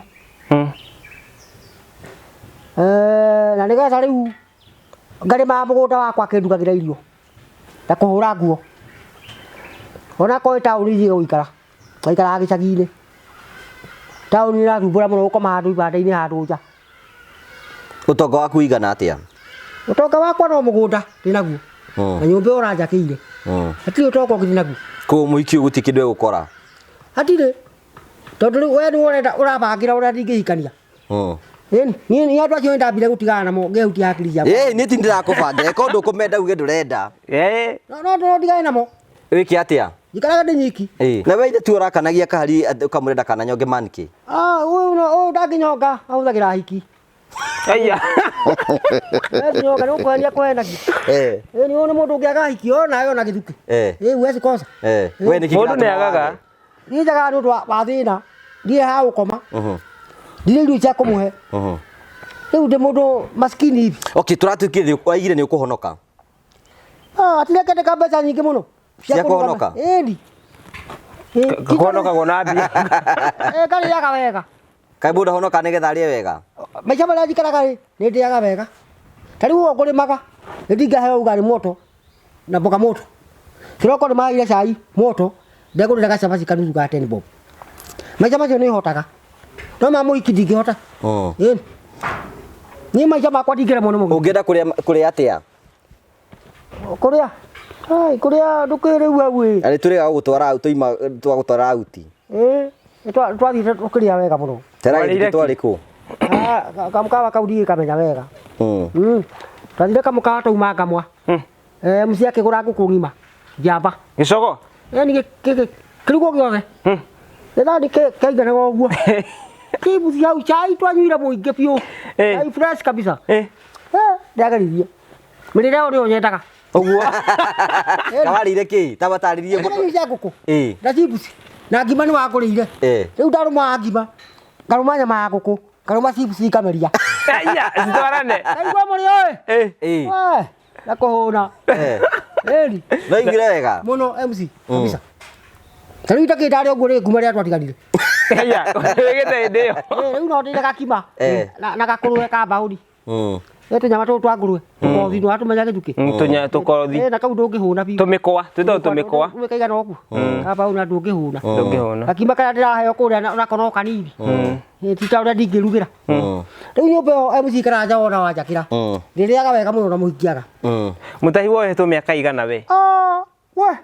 Eh, na nĩgetha rĩu ngarĩmaga mũgũnda wakwa akĩndugagĩra irio na kũhũra nguo onakorwo ĩ taũni thiĩ gũikara ngaikaraga gĩcagi-inĩ taũni ĩrathumbũra mũno gũkoma handũ ibanda-inĩ handũ nja. Ũtonga waku ũigana atĩa? Ũtonga wakwa no mũgũnda ndĩnaguo na nyũmba ĩyo ũranjakĩire hatirĩ ũtonga ũngĩ ndĩnaguo. Koguo mũhiki ũyũ gũtirĩ kĩndũ egũkora? Hatirĩ tondũ rĩu we nĩwe ũrenda ũrabangĩra ũrĩa ndingĩhikania. Ĩni, niĩ niĩ andũ acio nĩndambire gũtigana namo ngĩhutia hakiri ciakwa. Ĩĩ niĩ ti ndĩrakũbangĩra ĩkorwo ndũkũmenda uge ndũrenda. Eh. No no no ndigane namo. Wĩke atĩa? Njikaraga ndĩ nyiki. Ĩĩ. Na we ithe tu ũrakanagia kahari atĩ ũkamwĩra ndakananyonge manike. Ah, ũyũ no ũyũ ndangĩnyonga ahũthagĩra hiki. Aya. Ndangĩnyonga nĩ gũkũhenia kũhenagia. Eh. Ĩni ũyũ nĩ mũndũ ũngĩaga hiki ona yo na gĩthukĩ. Eh. Ĩ huwezi kosa. Eh. We nĩkĩ Mũndũ kĩratũma nĩ agaga. wage? Niĩ njagaga nĩ ũndũ wa thĩna ndirĩ ha gũkoma ndirĩ irio cia kũmũhe rĩu ndĩ mũndũ maskini hivi. Okay, tũratuĩkire waigire nĩ ũkũhonoka. Ah, hatirĩ kĩndĩka mbeca nyingĩ mũno Cia kũhonoka? Ĩni. Kũhonokagwo na mbia. Karĩaga wega. Kaĩ mũndũ ahonoka nĩgetha arĩe wega? Maica marĩa njikaraga rĩ, nĩ ndĩaga wega. Ta rĩu ũguo ngũrĩmaga, nĩ ndingĩheo ugali moto na mboga moto. Kĩroko nĩ maheire cai moto, ndegũrĩra gacabaci kanuthu ga 10 bob. Maica macio nĩ hotaga. No ma mũhiki ndingĩhota. Ĩni. Niĩ maica makwa ndingĩremwo nĩ mũhiki. Ũngĩenda kũrĩa kũrĩa atĩa? Kũrĩa? Ai, kũrĩa ndũkĩrĩu hau ĩ. Na nĩ tũrĩga gũgũtwara out twaima twagũtwara out. Ĩ, twathiĩte tũkĩrĩa wega mũno. Tera Warĩire gĩthukĩ twarĩ kũ? Ah, kamũkawa kau ndigĩkamenya wega. Twathire kamũkawa twauma ngamwa. Eh, mũciĩ akĩgũra ngũkũ ng'ima njamba. Gĩcogo? Yaani kĩrugo gĩothe. Gĩthani kĩaiganaga ũguo. Kĩbuthi hau cai twanyuire mũingĩ biũ. Cai fresh kabisa. Eh, ndageririe. Mĩrĩre ĩyo nĩyo nyendaga. Ũguo. Kawarĩire kĩ? Ta matarĩrie. Irio cia ngũkũ. Ĩ. Na chips. Na ngima nĩ wangũrĩire. Eh. Rĩu ndarũma ngima. Ngarũma nyama ya ngũkũ. Ngarũma chips ngameria. Aya, citwarane. Ndaigua mũrĩo ĩ. Eh. Ĩ. We, na kũhũna. Eh. Ĩni. No iguire wega. Mũno MC. Kabisa. Ta rĩu itakĩrĩ ndarĩa ũguo rĩ kuma rĩrĩa twatiganire. Aya, wĩgĩte hĩndĩ ĩyo. Eh, rĩu no ndĩre gakima. Eh. Na gakũrũwe ka mbaũni. Ĩ tũnyama tũtũ twa ngũrwe. Tũkothi nĩ watũmenya gĩthukĩ. Tũnya tũkothi. Ĩ na kau ndũngĩhũna biũ. Tũmĩkwa, twĩtagwo tũmĩkwa. Ũguo kaigana ũguo. Ka mbaũni na ndũngĩhũna. Ndũngĩhũna. Gakima karĩa ndĩraheo kũrĩa nako no kanini. Ĩ ti ta ũrĩa ndingĩrugĩra. Rĩu nyũmba ĩyo MC Karanja wona wanjakĩra. Ndĩrĩaga wega mũno na mũhikiaga. Mũtahi wohetwo mĩaka igana we? Ah, we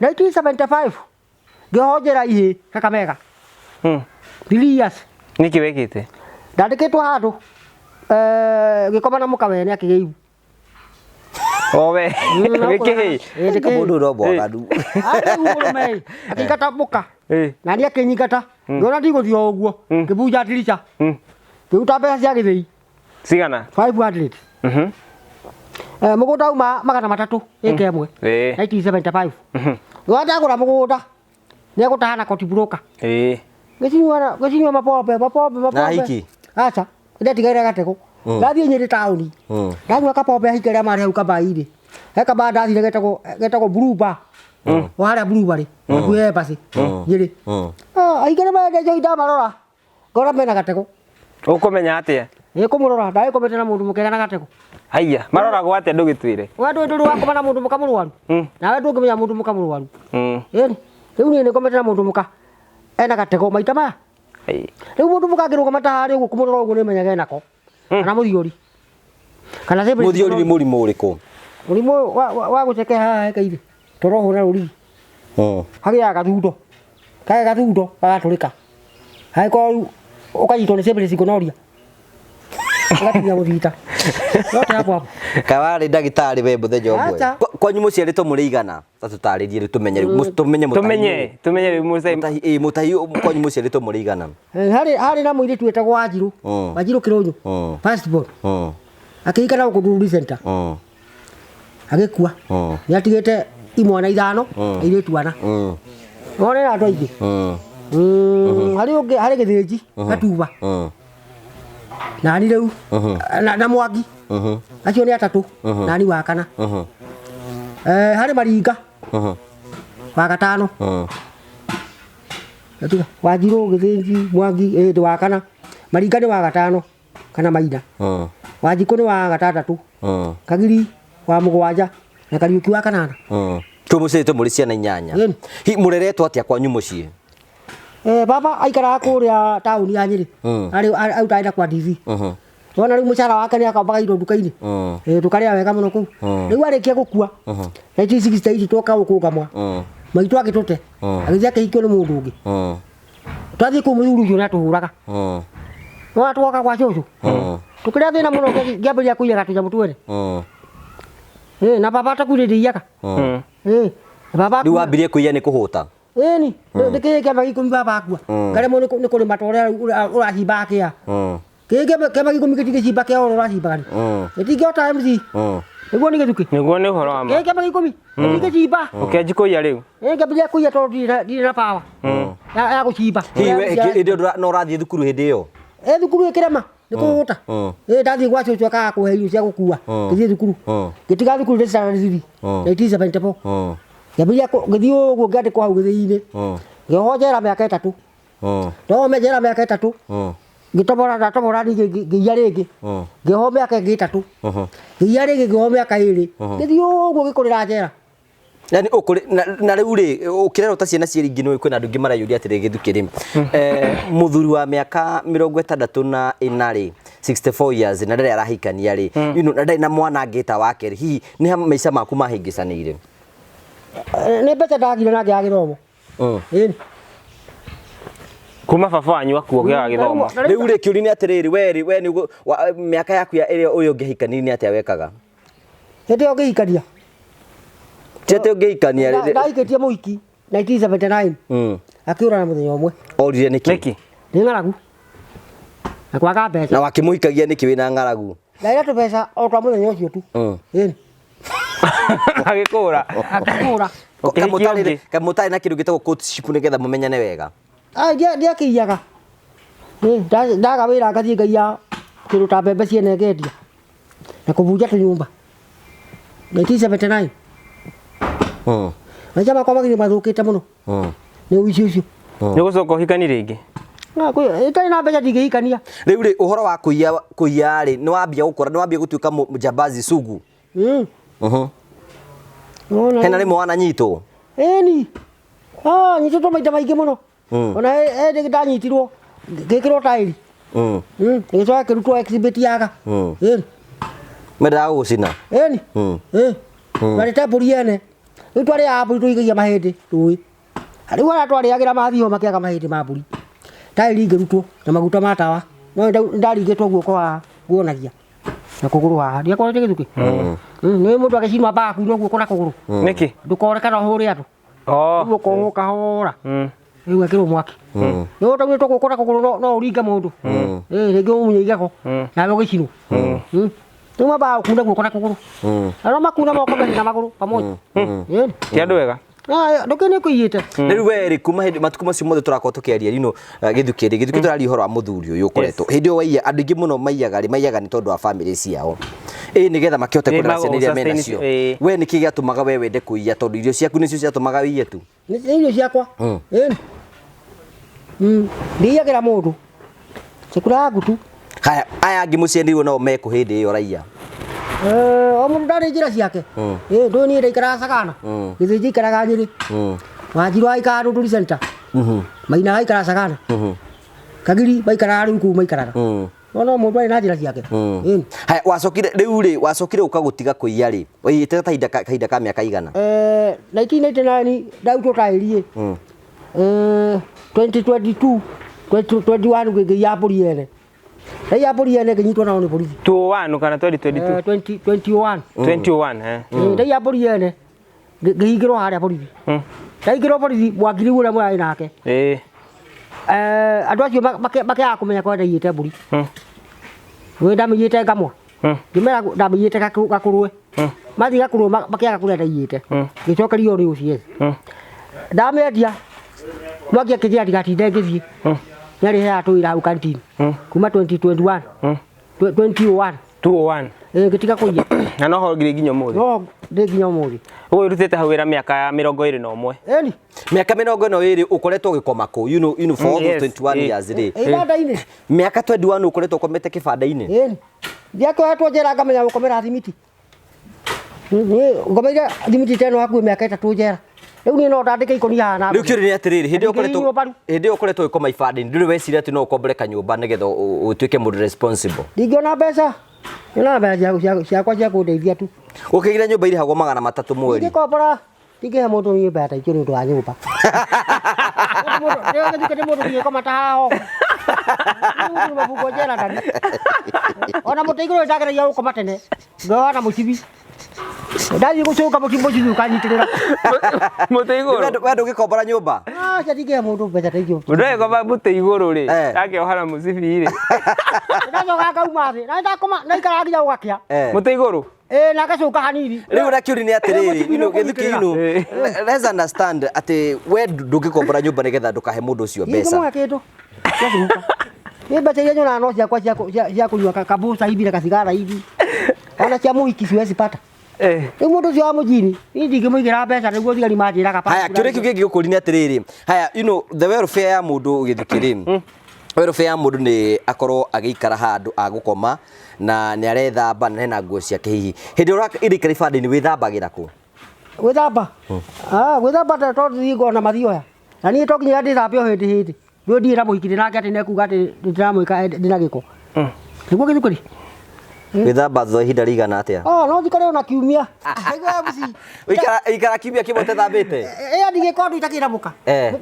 1975 ngĩohwo njera ihĩ Kakamega. 3 years. Nĩkĩ wekĩte? Ndandĩkĩtwo handũ eh, ngĩkoma na mũka wene akĩgĩa ihu. O we. Wĩkĩhĩ? Ĩ, ndĩkĩhĩ. Mũndũ no mwaganu. Akĩgĩa ihu mũrũme ĩ, akĩingata mũka. Ĩ. Na niĩ akĩnyingata. Ngĩona ndigũthiĩ o ũguo. Ngĩbunja ndirica. Ngĩruta mbeca cia gĩthĩi. Cigana? 500. Eh, mũgũnda uma 300 ĩka ĩmwe. Ĩ. 1975. Ngĩona ndagũra mũgũnda nĩ egũtaha na koti broker. Ĩ. Ngĩcinyua ngĩcinyua mapombe mapombe mapombe. Na hiki? Aca. Ndetigaire gategũ. Ndathiĩ Nyĩrĩ taũni. Ndanyua kapombe ahiki arĩa marĩ hau kabainĩ. He kabaa ndathire getagwo getagwo Blue Bar. O harĩa Blue Bar rĩ. Hakuhĩ Embassy. Nyĩrĩ. Ah, ahiki arĩa marenda njohi ndamarora. Ngona mena gatego. Ũkũmenya atĩa? Nĩ kũmũrora ndagĩkomete na mũndũ mũkega na gatego. Haiya, maroragwo atĩa ndũgĩtwĩre? We ndũĩ ndũrĩ wakoma na mũndũ mũka mũrwaru. Nawe ndũngĩmenya mũndũ mũka mũrwaru. Ĩni. Rĩu niĩ nĩngomete na mũndũ mũka ena gatego maita maya. Ai. Rĩu mũndũ mũka angĩrũgama ta harĩa ũguo kũmũrora ũguo nĩmenyaga enako. Kana mũthiori. Kana syphilis. Mũthiori nĩ mũrimũ ũrĩkũ? Mũrimũ wa gũcekeha haha hekaire. Torohwo na rũrigi. Hagĩaga gathundo. Kagĩa gathundo gagatũrĩka. Angĩkorwo rĩu ũkanyitwo nĩ syphilis gonorrhea. Ũgatinia gũthita. Yote hapo hapo. Kaĩ warĩ ndagĩtarĩ we mũthenya ũmwe? Acha. Kwanyu mũciarĩtwo mũrĩ igana? Ta tũtarĩrie rĩu tũmenye rĩu tũmenye mũtahi. Tũmenye, tũmenye rĩu mũcai. Mũtahi, ĩĩ mũtahi kwanyu mũciarĩtwo mũrĩ igana? Harĩ na mũirĩtu wetagwo Wanjirũ. Wanjirũ Kĩrũnyũ. First born. Akĩhika na gũkũ Ndururi Center. Agĩkua. Nĩ atigĩte imwana ithano, airĩtu ana. Wone na andũ aingĩ. Harĩ ũngĩ harĩ Gĩthĩnji, Gatuba. Nani rĩu na Mwangi. Acio nĩ atatũ. Nani wa kana. Harĩ Maringa. Wa gatano. Tiga, Wanjirũ, Gĩthĩnji, Mwangi, ĩĩ wa kana. Maringa nĩ wa gatano kana Maina. Wanjikũ nĩ wa gatandatũ. Kagiri wa mũgwanja na Kariũki wa kanana. Kũu mũciarĩtwo mũrĩ ciana inyanya. Ĩni. Hihi mũreretwo atĩa kwanyu mũciĩ? Baba aikaraga kũrĩa taũni ya Nyĩrĩ. Arĩ arutaga wĩra kwa DV. Wona rĩu mũcara wake nĩ akombaga indo nduka-inĩ. Tũkarĩa wega mũno kũu. Rĩu arĩkia gũkua 1968 twoka gũkũ Ngamwa. Maitũ agĩtũte. Agĩthiĩ akĩhikio nĩ mũndũ ũngĩ. Twathiĩ kũu mũthuri ũcio nĩ atũhũraga. Wona twoka gwa cũcũ. Tũkĩrĩa thĩna mũno ngĩambĩrĩria kũiyaga tũnyamũ twene. Na baba atakuire ndĩiyaga. Baba Rĩu wambirie kũiya nĩ kũhũta? Ĩni, nĩ kĩĩ kĩa magigi ikũmi baba akua. Ngaremwo nĩ kũrĩma ta ũrĩa ũracimbaga kĩa. Kĩĩ kĩa magigi ikũmi gĩtingĩcimba kĩa ũrĩa ũracimbaga rĩ. Gĩtingĩhota MC. Nĩguo nĩ gĩthukĩ. Nĩguo nĩ ũhoro wa ma. Kĩĩ kĩa magigi ikũmi gĩtingĩcimba. Ũkĩanjia kũiya rĩu? Ĩĩ, ngĩambĩrĩria kũiya tondũ ndirĩ na power ya gũcimba. Hihi we hĩndĩ ĩyo no ũrathiĩ thukuru hĩndĩ ĩyo? Ĩĩ, thukuru ĩkĩrema nĩ kũhũta. Ĩĩ, ndathiĩ gwa cũcũ akaga kũhe irio cia gũkua. Ngĩthiĩ thukuru. Ngĩtiga thukuru ndĩ standard 3. 1974. Ngĩambĩrĩria ngĩthiĩ ũguo ngĩandĩkwo hau gĩthĩi-inĩ. Ngĩohwo njera mĩaka ĩtatũ. Ndohwo njera mĩaka ĩtatũ. Ngĩtobora, ndatobora ningĩ ngĩiya rĩngĩ. Ngĩohwo mĩaka ĩngĩ ĩtatũ. Ngĩiya rĩngĩ ngĩohwo mĩaka ĩrĩ. Ngĩthiĩ ũguo ngĩkũrĩra njera. Yani ũkũrĩ na rĩu rĩ ũkĩrerwo ta ciana ciĩ ringĩ nĩ kwĩna andũ aingĩ mareyũria atĩrĩ gĩthukĩ rĩ mũthuri wa mĩaka mĩrongo ĩtandatũ na ĩna rĩ 64 years na ndarĩ arahikania rĩ you know, na ndarĩ na mwana angĩta wake rĩ hihi nĩ ha maica maku mahĩngĩcanĩire? Nĩ mbeca ndagire na ngĩaga gĩthomo. Ĩni. Kuma baba wanyu akua ũkĩaga gĩthomo. Rĩu rĩ kĩũria nĩ atĩrĩrĩ we rĩ we nĩ mĩaka yaku ya ĩrĩa ũrĩa ũngĩahikanirie nĩ atĩa wekaga? Hĩndĩ ĩyo ngĩhikania. Ti atĩ ũngĩhikania rĩ. Ndahikĩtie mũhiki 1979. Akĩũra na mũthenya ũmwe. Orire nĩkĩ? Nĩkĩ? Nĩ ng'aragu. Na kwaga mbeca. Na wakĩmũhikagia nĩkĩ wĩna ng'aragu? Ndarĩ na tũbeca o twa mũthenya ũcio tu. Ĩni. Agĩkũra. Akĩkũra. Ũkĩhikia ũngĩ. Kamũtarĩ na kĩndũ gĩtagwo courtship nĩgetha mũmenyane wega. Ai, ndiakĩiyaga. Ndaga wĩra ngathiĩ ngaiya kĩndũ ta mbembe ciene ngendia. Na kũbunja tũnyũmba. 1979. Maica makwa magĩrĩ mathũkĩte mũno. Nĩ ũici ũcio. Nĩ ũgũcoka ũhikani rĩngĩ? Ĩtarĩ na mbeca ndingĩhikania. Rĩu rĩ ũhoro wa kũiya kũiya rĩ nĩ wambia gũkũra nĩ wambia gũtuĩka mũjambazi sugu. Hena rĩmwe wananyitwo? Ĩni. Nyitĩtwo maita maingĩ mũno. Ona hĩndĩ ndanyitirwo ngĩkĩrwo taĩri. Ngĩcoka ngĩrutwo exhibit yaga. Ĩni. Mendaga gũgũcina? Ĩni. Twarĩte mbũri yene. Rĩu twarĩaga mbũri tũikagia mahĩndĩ rũĩ. Rĩu arĩa twarĩagĩra mathiĩ ho makĩaga mahĩndĩ ma mbũri. Taĩri ngĩrutwo na maguta ma tawa. No ndaringĩtwo guoko haha nguonagia. Na kũgũrũ haha. Ndiakorete gĩthukĩ. Nĩ mũndũ agĩcinwo ambaga kuunwo guoko na kũgũrũ. Nĩkĩ? Ndũkore kana ũhũre andũ. Rĩu ũkohwo kahora. Rĩu ekĩrwo mwaki. Nĩ ũtaunĩtwo guoko na kũgũrũ no ũringe mũndũ. Rĩngĩ ũmunye igego nawe ũgĩcinwo. Rĩu mambaga gũkuna guoko na kũgũrũ. Na no makuna moko merĩ na magũrũ pamoja. Ti andũ ega. Ndũkĩ nĩ kũiyĩte. Rĩu we rĩ kuma hĩndĩ matukũ macio mothe tũrakorwo tũkĩaria rino gĩthukĩ rĩ gĩthukĩ tũraria ũhoro wa mũthuri ũyũ ũkoretwo hĩndĩ ĩyo waiya andũ aingĩ mũno maiyaga rĩ maiyaga nĩ tondũ wa bamĩrĩ ciao ĩ nĩgetha makĩhote kũrera ciana iria mena cio. We nĩkĩ gĩatũmaga we wende kũiya tondũ irio ciaku nĩcio ciatũmaga ũiye tu? Nĩ irio ciakwa. Ĩni. Ndiiyagĩra mũndũ. Chakula yangu tu. Haya, aya angĩ mũciaranĩirwo nao mekũ hĩndĩ ĩyo raiya? Eh, o mũndũ ndarĩ njĩra ciake. Ĩ ndũĩ niĩ ndaikaraga Sagana. Gĩthĩnji aikaraga Nyĩrĩ. Wanjiru aikaraga Ndũndũri Center. Maina aikaraga Sagana. Kagiri maikaraga rĩu kũu maikaraga. No no mũndũ arĩ na njĩra ciake. Ĩni. Haya, wacokire rĩu rĩ, wacokire ũka gũtiga kũiya rĩ, waiyĩte ta kahinda ka mĩaka igana? Eh, 1999 ndarutwo taĩri ĩ. Eh, 2022 2021 ngĩiya mbũri ene. Ndaiya mbũri ene ngĩnyitwo nao nĩ borithi. 21 kana 2022? Eh, 2021. 21 eh. Ndaiya mbũri ene ngĩhingĩrwo harĩa borithi. Ndaingĩrwo borithi mwangiri ũrĩa mũrarĩ nake. Eh, andũ acio makĩaga kũmenya kũrĩa ndaiyĩte mbũri. Nĩ ndamĩiyĩte ngamwa. Ngĩmera ndamĩiyĩte gakũrwe. Mathiĩ gakũrwe makĩaga kũrĩa ndaiyĩte. Ngĩcokerio nĩ OCS. Ndamĩendia mwangi akĩnjĩra ndigatinde ngĩthiĩ. Nĩarĩheaga tũwĩra hau canteen. Kuma 2021. 2001. 201. Ĩĩ ngĩtiga kũiya. Na noho ngiri nginya ũmũthĩ. No ndĩ nginya ũmũthĩ. Ũguo ũrutĩte hau wĩra mĩaka ya 21. Ĩni. Mĩaka 22 ũkoretwo ũgĩkoma kũ? You know, for all those 21 years rĩ. Ibanda-inĩ. Mĩaka 21 ũkoretwo ũkomete kĩbanda-inĩ? Ĩni. Ndiakoretwo njera ngamenya gũkomera thimiti. Niĩ ngomeire thimiti ta ĩno hakuhĩ mĩaka 3 njera. Rĩu niĩ no ndandĩke ikũnia haha na Rĩu kĩũria nĩ atĩrĩrĩ, hĩndĩ ĩyo ũkoretwo Ndingĩhihinywo mbaru. hĩndĩ ĩyo ũkoretwo ũgĩkoma ibanda-inĩ, ndũrĩ weciria atĩ no ũkombore kanyũmba nĩgetha ũtuĩke mũndũ responsible? Ndingĩona mbeca. Nyonaga mbeca ciakwa cia kũndeithia tu. Ũkĩgĩra nyũmba irĩhagwo 300 mweri. Ndingĩkombora, ndingĩhe mũndũ niĩ mbeca ta icio nĩ ũndũ wa nyũmba. Nĩ mũndũ ndingĩkoma ta haha ũguo. Rĩu mabungwo njera ndani. Ona mũtĩ igũrũ nĩndageragia gũkoma tene. Ngoya na mũcibi. Ndathiĩ gũcũnga mũcibi mũcibi ũkanyitĩrĩra. Mũtĩ igũrũ. We ndũngĩkombora nyũmba? Aca ndingĩhe mũndũ mbeca ta icio. Mũndũ agĩkoma mũtĩ igũrũ rĩ, Eh. akĩoha na mũcibi rĩ. Ndacoka ngauma thĩ. Na ndakoma ndaikara nginya gũgakĩa. Mũtĩ igũrũ. Ĩĩ na ngacũnga hanini. Rĩu na kĩũria nĩ atĩrĩrĩ, Mũcibi you know, nĩ gĩthuki inu, Eh. let's understand atĩ we ndũngĩkombora nyũmba nĩgetha ndũkahe mũndũ ũcio mbeca. Ndingĩmũhe kĩndũ. Ciacuka. Niĩ mbeca iria nyonaga no ciakwa cia kũnyua kabuca hivi na kacigara hivi. Ona cia mũhiki siwezi pata. Rĩu mũndũ ũcio wa mũjini, niĩ ndingĩmũigĩra mbeca nĩguo thigari manjĩraga. Haya, kĩũria kĩu kĩngĩ gũkũria nĩ atĩrĩrĩ, haya, you know, the welfare ya mũndũ gĩthuki rĩ, welfare ya mũndũ nĩ akorwo agĩikara handũ agũkoma na nĩ arethamba na hena nguo ciake hihi. Hĩndĩ ĩrĩa ũraikara ibanda-inĩ wĩthambagĩra kũ? Gwĩthamba? Ah, gwĩthamba tondũ thiĩ ngona mathioya. Na niĩ to nginya ndĩthambe o hĩndĩ hĩndĩ. Rĩu ndirĩ na mũhiki ndĩnake atĩ nĩekuga atĩ ndĩramwĩka ndĩna gĩko. Nĩguo gĩthukũri? Gwĩthamba thutha wa ihinda rĩigana atĩa? Oh, no njikare ona kiumia. Aigua MC. Ũikara kiumia kĩmwe ũtethambĩte? Ĩ ndigĩkorwo ndũ itakĩramũka.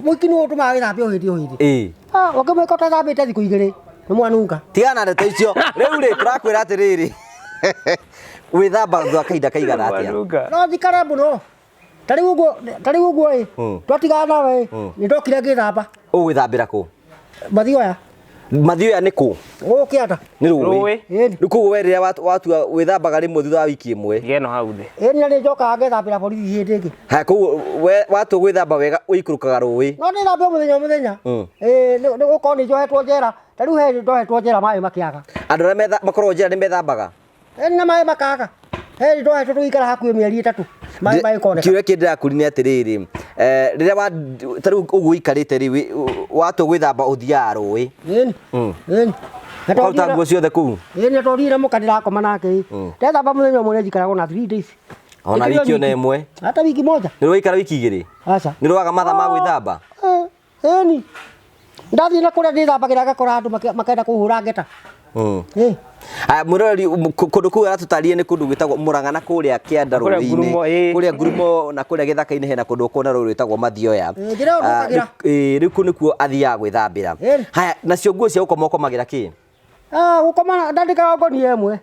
Mũhiki nĩwe ũtũmaga wĩthambe o hĩndĩ o hĩndĩ. Ah, ũngĩmwĩka ũtethambĩte thikũ igĩrĩ nĩ mwanunga. Tigana na ndeto icio. Rĩu rĩ, tũrakwĩra atĩrĩrĩ. Wĩthamba thutha wa kahinda kaigana atĩa? Mwanunga. No njikare mũno. Ta rĩu ũguo, ta rĩu ũguo ĩ, twatigana nawe ĩ, nĩ ndokire ngĩthamba. Ũgwĩthambĩra kũ? Mathioya. Mathioya nĩ kũ? Gũkũ kĩanda. Nĩ rũĩ. Rũĩ. Ĩni. Rĩu koguo we rĩrĩa watua wĩthambaga rĩmwe thutha wa wiki ĩmwe. Geno hau thĩ. Ĩni na nĩ njokaga ngethambĩra borithi hĩndĩ ĩngĩ. Haya, koguo we watua gwĩthamba wega ũikũrũkaga rũĩ. No ndĩthambe o mũthenya o mũthenya. Ĩĩ nĩ gũkorwo nĩ njohetwo njera. Ta rĩu he ndohetwo njera maĩ makĩaga. Andũ arĩa makoragwo njera nĩ methambaga? Ĩni na maĩ makaga. He ndohetwo tũgĩikara hakuhĩ mĩeri 3. Maĩ magĩkoneka. Kĩũria kĩngĩ ndĩrakũria nĩ atĩrĩrĩ, rĩrĩa ta rĩu ũguo ũikarĩte rĩ, watua gwĩthamba ũthiaga rũĩ. Ĩni. Ĩni. Ũkaruta nguo ciothe kũu? Ĩni na tondũ ndirĩ na mũka ndĩrakoma nake ĩ. Ndethamba mũthenya ũmwe nĩnjikaraga ona 3 days. Ona Ĩkĩrĩ o wiki ona wiki. ĩmwe. Hata wiki moja. Nĩ ũraikara wiki igĩrĩ? Aca. Nĩ ũrwaga mathaa ma gwĩthamba? Ĩni. Ndathiĩ na kũrĩa ndĩthambagĩra ngakora andũ makenda kũhũra ngeta. Aya, mwĩroreri, kũndũ kũu aratũtarĩria nĩ kũndũ gwĩtagwo Mũrang'a na kũrĩa kĩanda Kũrĩa rũĩ-inĩ. Ngurumo, ĩĩ. Kũrĩa Ngurumo na kũrĩa gĩthaka-inĩ hena kũndũ ũkuona rũĩ rwĩtagwo Mathioya. Ĩĩ, njĩra ĩyo ndũkagĩra. Rĩu kũu nĩkuo athiaga gwĩthambĩra. Haya, nacio nguo cia gũkoma ũkomagĩra kĩ? Ah, gũkoma ndandĩkaga ngonia ĩmwe.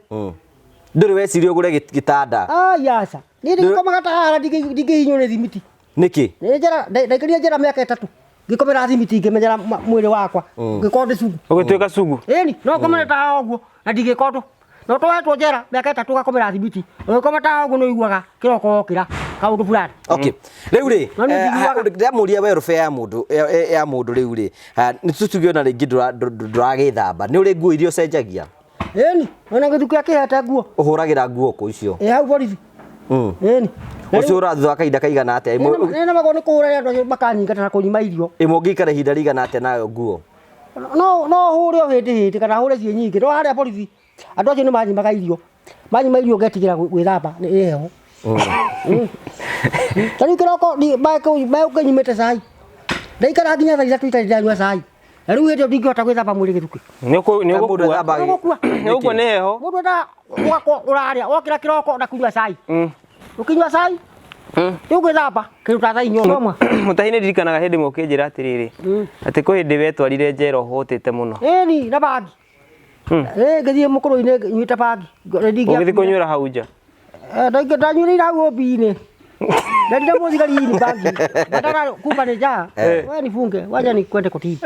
Ndũrĩ weciria ũgũre gĩtanda? Ai, aca. Niĩ ndingĩkomaga ta haha ndingĩhihinywo nĩ thimiti. Nĩkĩ? Nĩ njera, ndaikarire njera mĩaka 3. Ngĩkomera thimiti ngĩmenyera mwĩrĩ wakwa. Ngĩkorwo ndĩ cugu. Ũgĩtuĩka cugu? Ĩni, no ngomere ta haha ũguo na ndingĩka ũndũ. No twohetwo njera mĩaka 3 ũgakomera thimiti. Ũgĩkoma ta haha ũguo nĩ ũiguaga kĩroko wokĩra kaũndũ fulani. Okay. Rĩu rĩ, No nĩ njiguaga. ndĩramũria welfare ya mũndũ, ya mũndũ rĩu rĩ, nĩ tũtuge ona rĩngĩ ndũragĩthamba. Nĩ ũrĩ nguo iria ũcenjagia? Ĩni, ona gĩthuki akĩhete nguo. Ũhũragĩra nguo kũ icio? Ĩ hau borithi. Ĩni. Ũcihũraga thutha wa kahinda kaigana atĩa? Nĩ nemagwo nĩ kũhũra rĩrĩa andũ acio makanyingata na kũnyima irio. Ĩmwe ũngĩikara ihinda rĩigana atĩa nayo nguo? No hũre o hĩndĩ hĩndĩ kana hũre ciĩ nyingĩ. No harĩa borithi andũ acio nĩ manyimaga irio. Manyuma irio ngetigĩra gwĩthamba nĩ heho. Ta rĩu kĩroko maĩ kũu maĩ ũkĩnyumĩte cai. Ndaikara nginya thaa 3 itarĩ ndanyua cai. Na rĩu hĩndĩ ĩyo ndingĩhota gwĩthamba mwĩrĩ gĩthukĩ. Nĩ ũkũ- nĩ Ka mũndũ ũgũkua. ethambaga- Nĩ ũgũkua. Nĩ ũgũkua nĩ heho. Mũndũ endaga ũgakorwo ũrarĩa wokĩra kĩroko na kunyua cai. Ũkĩnyua cai rĩu gwĩthamba kĩndũ ta thaa 4 ũmwe. Mũtahi nĩ ndirikanaga hĩndĩ ĩmwe ũkĩnjĩra atĩrĩrĩ atĩ kwĩ hĩndĩ wetwarire njera ũhũtĩte mũno. Ĩni na bangi. Ĩ ngĩthiĩ mũkũrũ-inĩ nyuĩte bangi. Ũgĩthiĩ kũnyuĩra hau nja. Ndanyuĩrĩire hau ũmbi-inĩ. Nderire mũthigari hii ni bangi. Badala kumba ni njaa. Wewe nifunge, wacha nikwende kotini.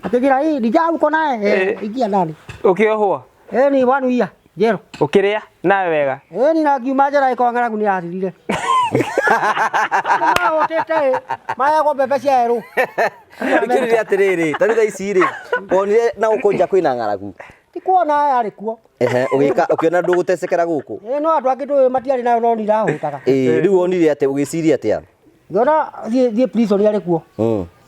Akĩnjĩra hii ni njaa uko naye? Ingia ndani. Ũkĩohwo? Ni one year jero. Ũkĩrĩa nawe wega? Ni na ngiuma njera ĩkorwo ng'aragu nĩ yathirire. Mahũtĩte mayagwo mbembe cia erũ. Rĩkĩrĩria atĩrĩrĩ, ta rĩu thaa ici rĩ, wonire na gũkũ nja kwĩna ng'aragu? Ti kuona yarĩ kuo. Ehe, ũgĩka ũkĩona ndũgũtecekera gũkũ? No andũ angĩ ndũĩ matiarĩ nayo no niĩ ndahũtaga. Ĩĩ, rĩu wonire atĩa, ũgĩciria atĩa? Ngĩona thiĩ prison yarĩ kuo.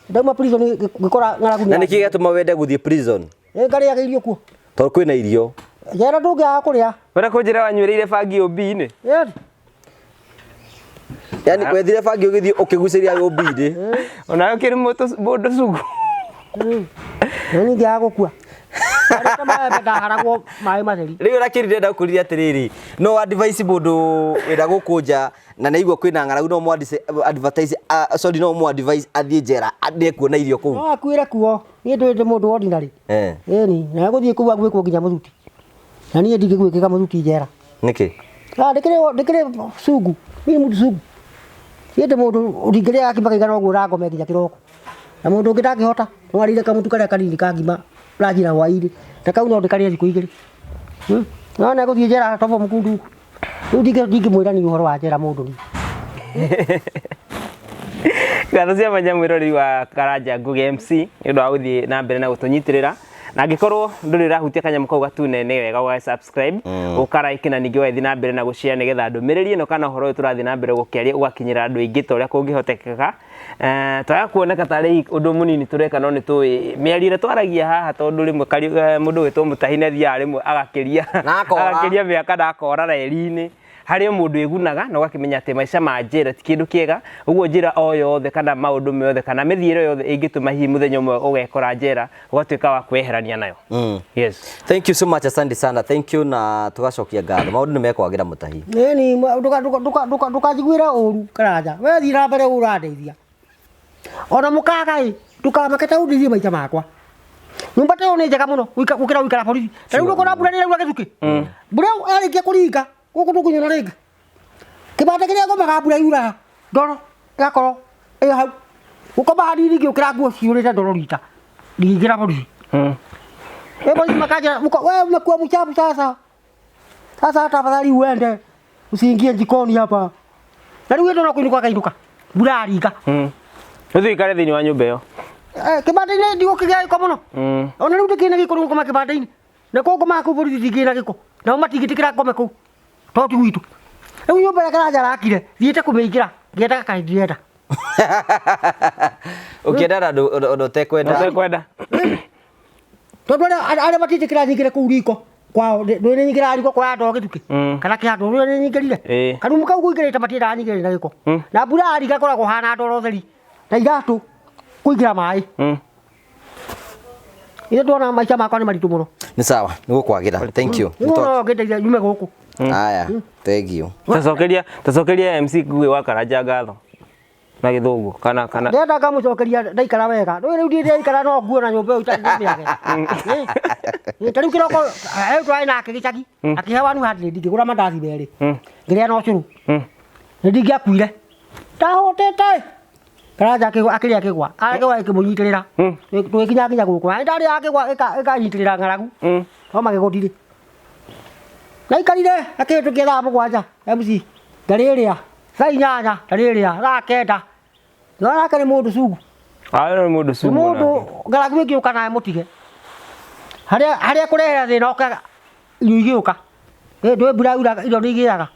Ndauma prison ngĩkora ng'aragu. Na nĩkĩ gĩatũma wende gũthiĩ prison? Ngarĩaga irio kuo. Tondũ kwĩna irio. Njera ndũngĩaga kũrĩa. Wenda kũnjĩra wanyuĩrĩire bangi ũmbi-inĩ? Yaani wethire bangi ũgĩthiĩ ũkĩgucĩria ũmbi-inĩ. Onawe ũkĩrĩ mũndũ cugu. Na niĩ ngĩaga gũkua. Ndarĩte maembe ndaharagwo maĩ matheri. Rĩu ũrakĩrire ndĩrenda gũkũria atĩrĩrĩ, no advice mũndũ wĩna gũkũ nja na nĩ aigua kwĩna ng'aragu no mũ advertise, sorry, no mũ advise athiĩ njera nĩ ekuona irio kũu. No akuĩre kuo. Niĩ ndũĩ ndĩ mũndũ ordinary. Ĩni, na gũthiĩ kũu agwĩkwo nginya mũthuti. Na niĩ ndingĩgwĩkĩka mũthuti njera. Nĩkĩ? Ndĩkĩrĩ cungu. Niĩ mũndũ cungu. Niĩ ndĩ mũndũ ndingĩrĩa gakima kaigana ũguo na ngome nginya kĩroko. Na mũndũ ũngĩ ndangĩhota, no arĩire kamũtu karĩa kanini ka ngima ranji na hwaĩ-inĩ. Na kau no ndĩkarĩe thikũ 2. No nĩ egũthiĩ njera tobo mũkundu. Rĩu ndingĩmwĩra niĩ ũhoro wa njera mũndũ niĩ. Ngatho cia mwanya mwĩroreri wa Karanja Ngugi MC nĩ ũndũ wa gũthiĩ na mbere na gũtũnyitĩrĩra. Na angĩkorwo ndũrĩ ũrahutia kanyamũ kau gatune nĩ wega ũga subscribe, ũka like na ningĩ ũgathiĩ na mbere na gũshare nĩgetha ndũmĩrĩri ĩno kana ũhoro ũyũ tũrathiĩ na mbere gũkĩaria ũgakinyĩra andũ aingĩ ta ũrĩa kũngĩhotekeka. Twaga kuoneka tarĩ ũndũ mũnini tũreka no nĩ tũĩ mĩario ĩrĩa twaragia haha tondũ rĩmwe mũndũ wĩtwo Mũtahi nĩ athiaga rĩmwe agakĩria mĩaka na akora reri-inĩ. Harĩ o mũndũ ĩgunaga na ũgakĩmenya atĩ maica ma njera ti kĩndũ kĩega, ũguo njĩra o yothe kana maũndũ mothe kana mĩthiĩre yothe ĩngĩtũma hihi mũthenya ũmwe ũgekora njera ũgatuĩka wa kwĩyeherania nayo. Yes. Thank you so much, asante sana. Thank you na tugacokia ngatho. Maũndũ nĩ mekwagĩra Mũtahi. Ĩni, ndũkanjiguĩre ũru Karanja. We thiĩ na mbere ũrandeithia. Ona mũkaga ĩ, ndũkamake ta ũndeithie maita makwa. Nyũmba ta ĩyo nĩ njega mũno gũkĩra gũikara borithi. Ta rĩu ndũkona mbura nĩ ĩraura gĩthukĩ. Mbura ĩyo yarĩkia kũringa gũkũ ndũkũnyona rĩngĩ. Kĩbanda kĩrĩa ngomaga mbura yuraga ndoro ĩgakorwo ĩ hau. Gũkoma hanini ngĩũkĩra nguo ciyũrĩte ndoro rita. Ndingĩingĩra borithi. Ĩ borithi makanjĩra, we umekuwa mchafu sasa. Sasa hata afadhali uende usiingie jikoni hapa. Na rĩu ĩno no kũinũka kainũka. Mbura yaringa. Ũthiĩ ũikare thĩinĩ wa nyũmba ĩyo. Kĩbanda-inĩ ndigũkĩgĩa gĩko mũno. Ona rĩu ndĩkĩrĩ na gĩko rĩu ngoma kĩbanda-inĩ. Na kũu ngomaga kũu borithi ndingĩrĩ na gĩko. Nao matingĩtĩkĩra ngome kũu. Tondũ ti gwitũ. Rĩu nyũmba ĩrĩa Karanja arakire, thiĩte kũmĩingĩra, ngĩendaga kana ndirenda. Ũkĩenda na ũndũ ũtekwenda. Ũtekwenda. Tondũ arĩa matiĩtĩkĩra nyingĩre kũu riko kwao, ndũĩ nĩ nyingĩraga riko kwa andũ gĩthukĩ. Kana kĩhandũ, ndũĩ nĩ nyingĩrire. Karumu kau kũingĩrĩte matiendaga nyingĩre na gĩko. Na mbura yaringa ĩkoragwo hana ndoro theri. Na iratũ kũingĩra maĩ. Ithe ndona maica makwa nĩ maritũ mũno. Nĩ sawa, nĩ gũkwagĩra. Thank you. Nĩ wona ũngĩndeithia nyume gũkũ. Aya, thank you. Tacokeria MC Ngugi wa Karanja ngatho. Na gĩthũngũ kana kana. Ndĩrenda ngamũcokeria ndaikara wega. Ndũĩ rĩu ndiĩ ndaikara no nguo na nyũmba ĩyo itarĩ mĩage. Ta rĩu kĩroko, rĩu twarĩ nake gĩcagi, akĩhe 100 ngĩgũra mandathi merĩ. Ngĩrĩa na ũcũrũ. Nĩ ndingĩakuire. Ndahũtĩte. Karanja akĩrĩa kĩgwa. Kĩgwa gĩkĩmũnyitĩrĩra. Tũgĩkinya nginya gũkũ. Na ndarĩaga kĩgwa ĩkanyitĩrĩra ng'aragu. No magego ndirĩ. Ndaikarire akĩhĩtũkia thaa 7 MC. Ndarĩrĩa. Thaa 8 ndarĩrĩa. Thaa 9. No nake nĩ mũndũ cungu. Ayo nĩ mũndũ cungu. Nĩ mũndũ ng'aragu ĩngĩũka nawe mũtige. Harĩa kũrehera thĩna ũkaga irio igĩũka. Ndũĩ mbura yuraga irio nĩ igĩaga.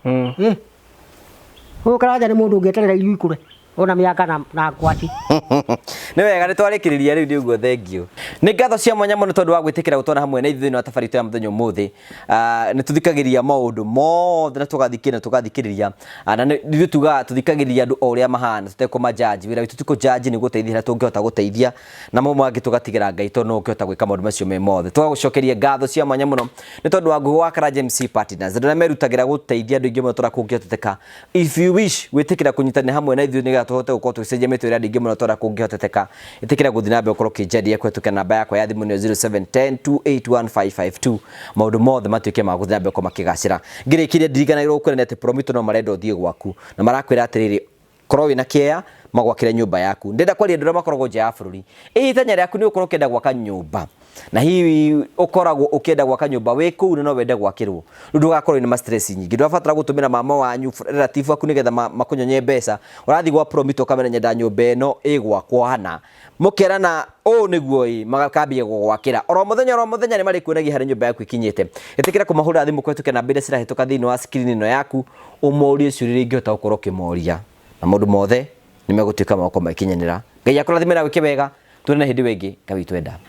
Ũyũ Karanja nĩ mũndũ ũngĩeterera irio ikũre. Ona mĩanga na ngwacĩ. Nĩ wega, nĩ twarĩkĩrĩria rĩu, nĩ ũguo. Thengiũ, nĩ ngatho cia mwanya mũno tondũ wa gwĩtĩkĩra gũtwana hamwe na ithuĩ thĩinĩ wa tabarĩra itũ ya mũthenya ũmũthĩ. Ah, nĩ tũthikagĩrĩria maũndũ mothe na tũgathikĩrĩria na tũgathikĩrĩria. Ah, na ithuĩ tugaga tũthikagĩrĩria andũ o ũrĩa mahana tũtekũmajaji. Wĩra witũ ti kũjaji, nĩ gũteithia harĩa tũngĩhota gũteithia, na mau mangĩ tũgatigĩra Ngai tondũ no ũngĩhota gwĩka maũndũ macio me mothe. Tũgagũcokeria ngatho cia mwanya mũno nĩ tondũ wa Ngũgĩ wa Karanja MC Partners, andũ arĩa merutagĩra gũteithia andũ aingĩ mũno tũrĩa kũngĩhoteteka. If you wish gwĩtĩkĩra kũnyitanĩra hamwe na ithuĩ nĩgetha tũhote gũkorwo tũgĩcenjia mĩtũrĩre ya andũ aingĩ mũno tũrĩa kũngĩhoteteka, ĩtĩkĩra gũthiĩ na mbere gũkorwo ũkĩnjaria kũhetũkĩra namba yakwa ya thimũ, nĩyo 0710281552. Maũndũ mothe matuĩke ma gũthiĩ na mbere gũkorwo makĩgacĩra. Ngĩrĩkĩria, ndirikanagĩrwo gũkwĩra nĩ atĩ Promito no marenda ũthiĩ gwaku na marakwĩra atĩrĩrĩ, korwo wĩna kĩea magwakĩre nyũmba yaku. Ndĩrenda kwaria andũ arĩa makoragwo nja ya bũrũri. Ĩ itanya rĩaku nĩ gũkorwo ũkĩenda gwaka nyũmba, na hihi ũkoragwo ũkĩenda gwaka nyũmba wĩ kũu na no wende gwakĩrwo, rĩu ndũgakorwo wĩna ma stress nyingĩ. Ndũrabatara gũtũmĩra mama wanyu, relative aku, nĩgetha makũnyonye mbeca. Ũrathiĩ gwa Promito ũkamera, "Nyenda nyũmba ĩno ĩgwakwo hana." Mũkerana ũũ nĩguo ĩ, magakambia gũgwakĩra oro mũthenya oro mũthenya. Nĩ marĩkuonagia harĩa nyũmba yaku ĩkinyĩte. Ĩtĩkĩra kũmahũrĩra thimũ kũhetũkĩra namba iria cirahĩtũka thĩinĩ wa screen ĩno yaku, ũmorie ciũria iria ingĩhota gũkorwo ũkĩmoria, na maũndũ mothe nĩ megũtuĩka magũkorwo magĩkinyanĩra. Ngai akũrathime na gwĩke wega. Tuonane hĩndĩ ĩyo ĩngĩ, Ngai witũ enda.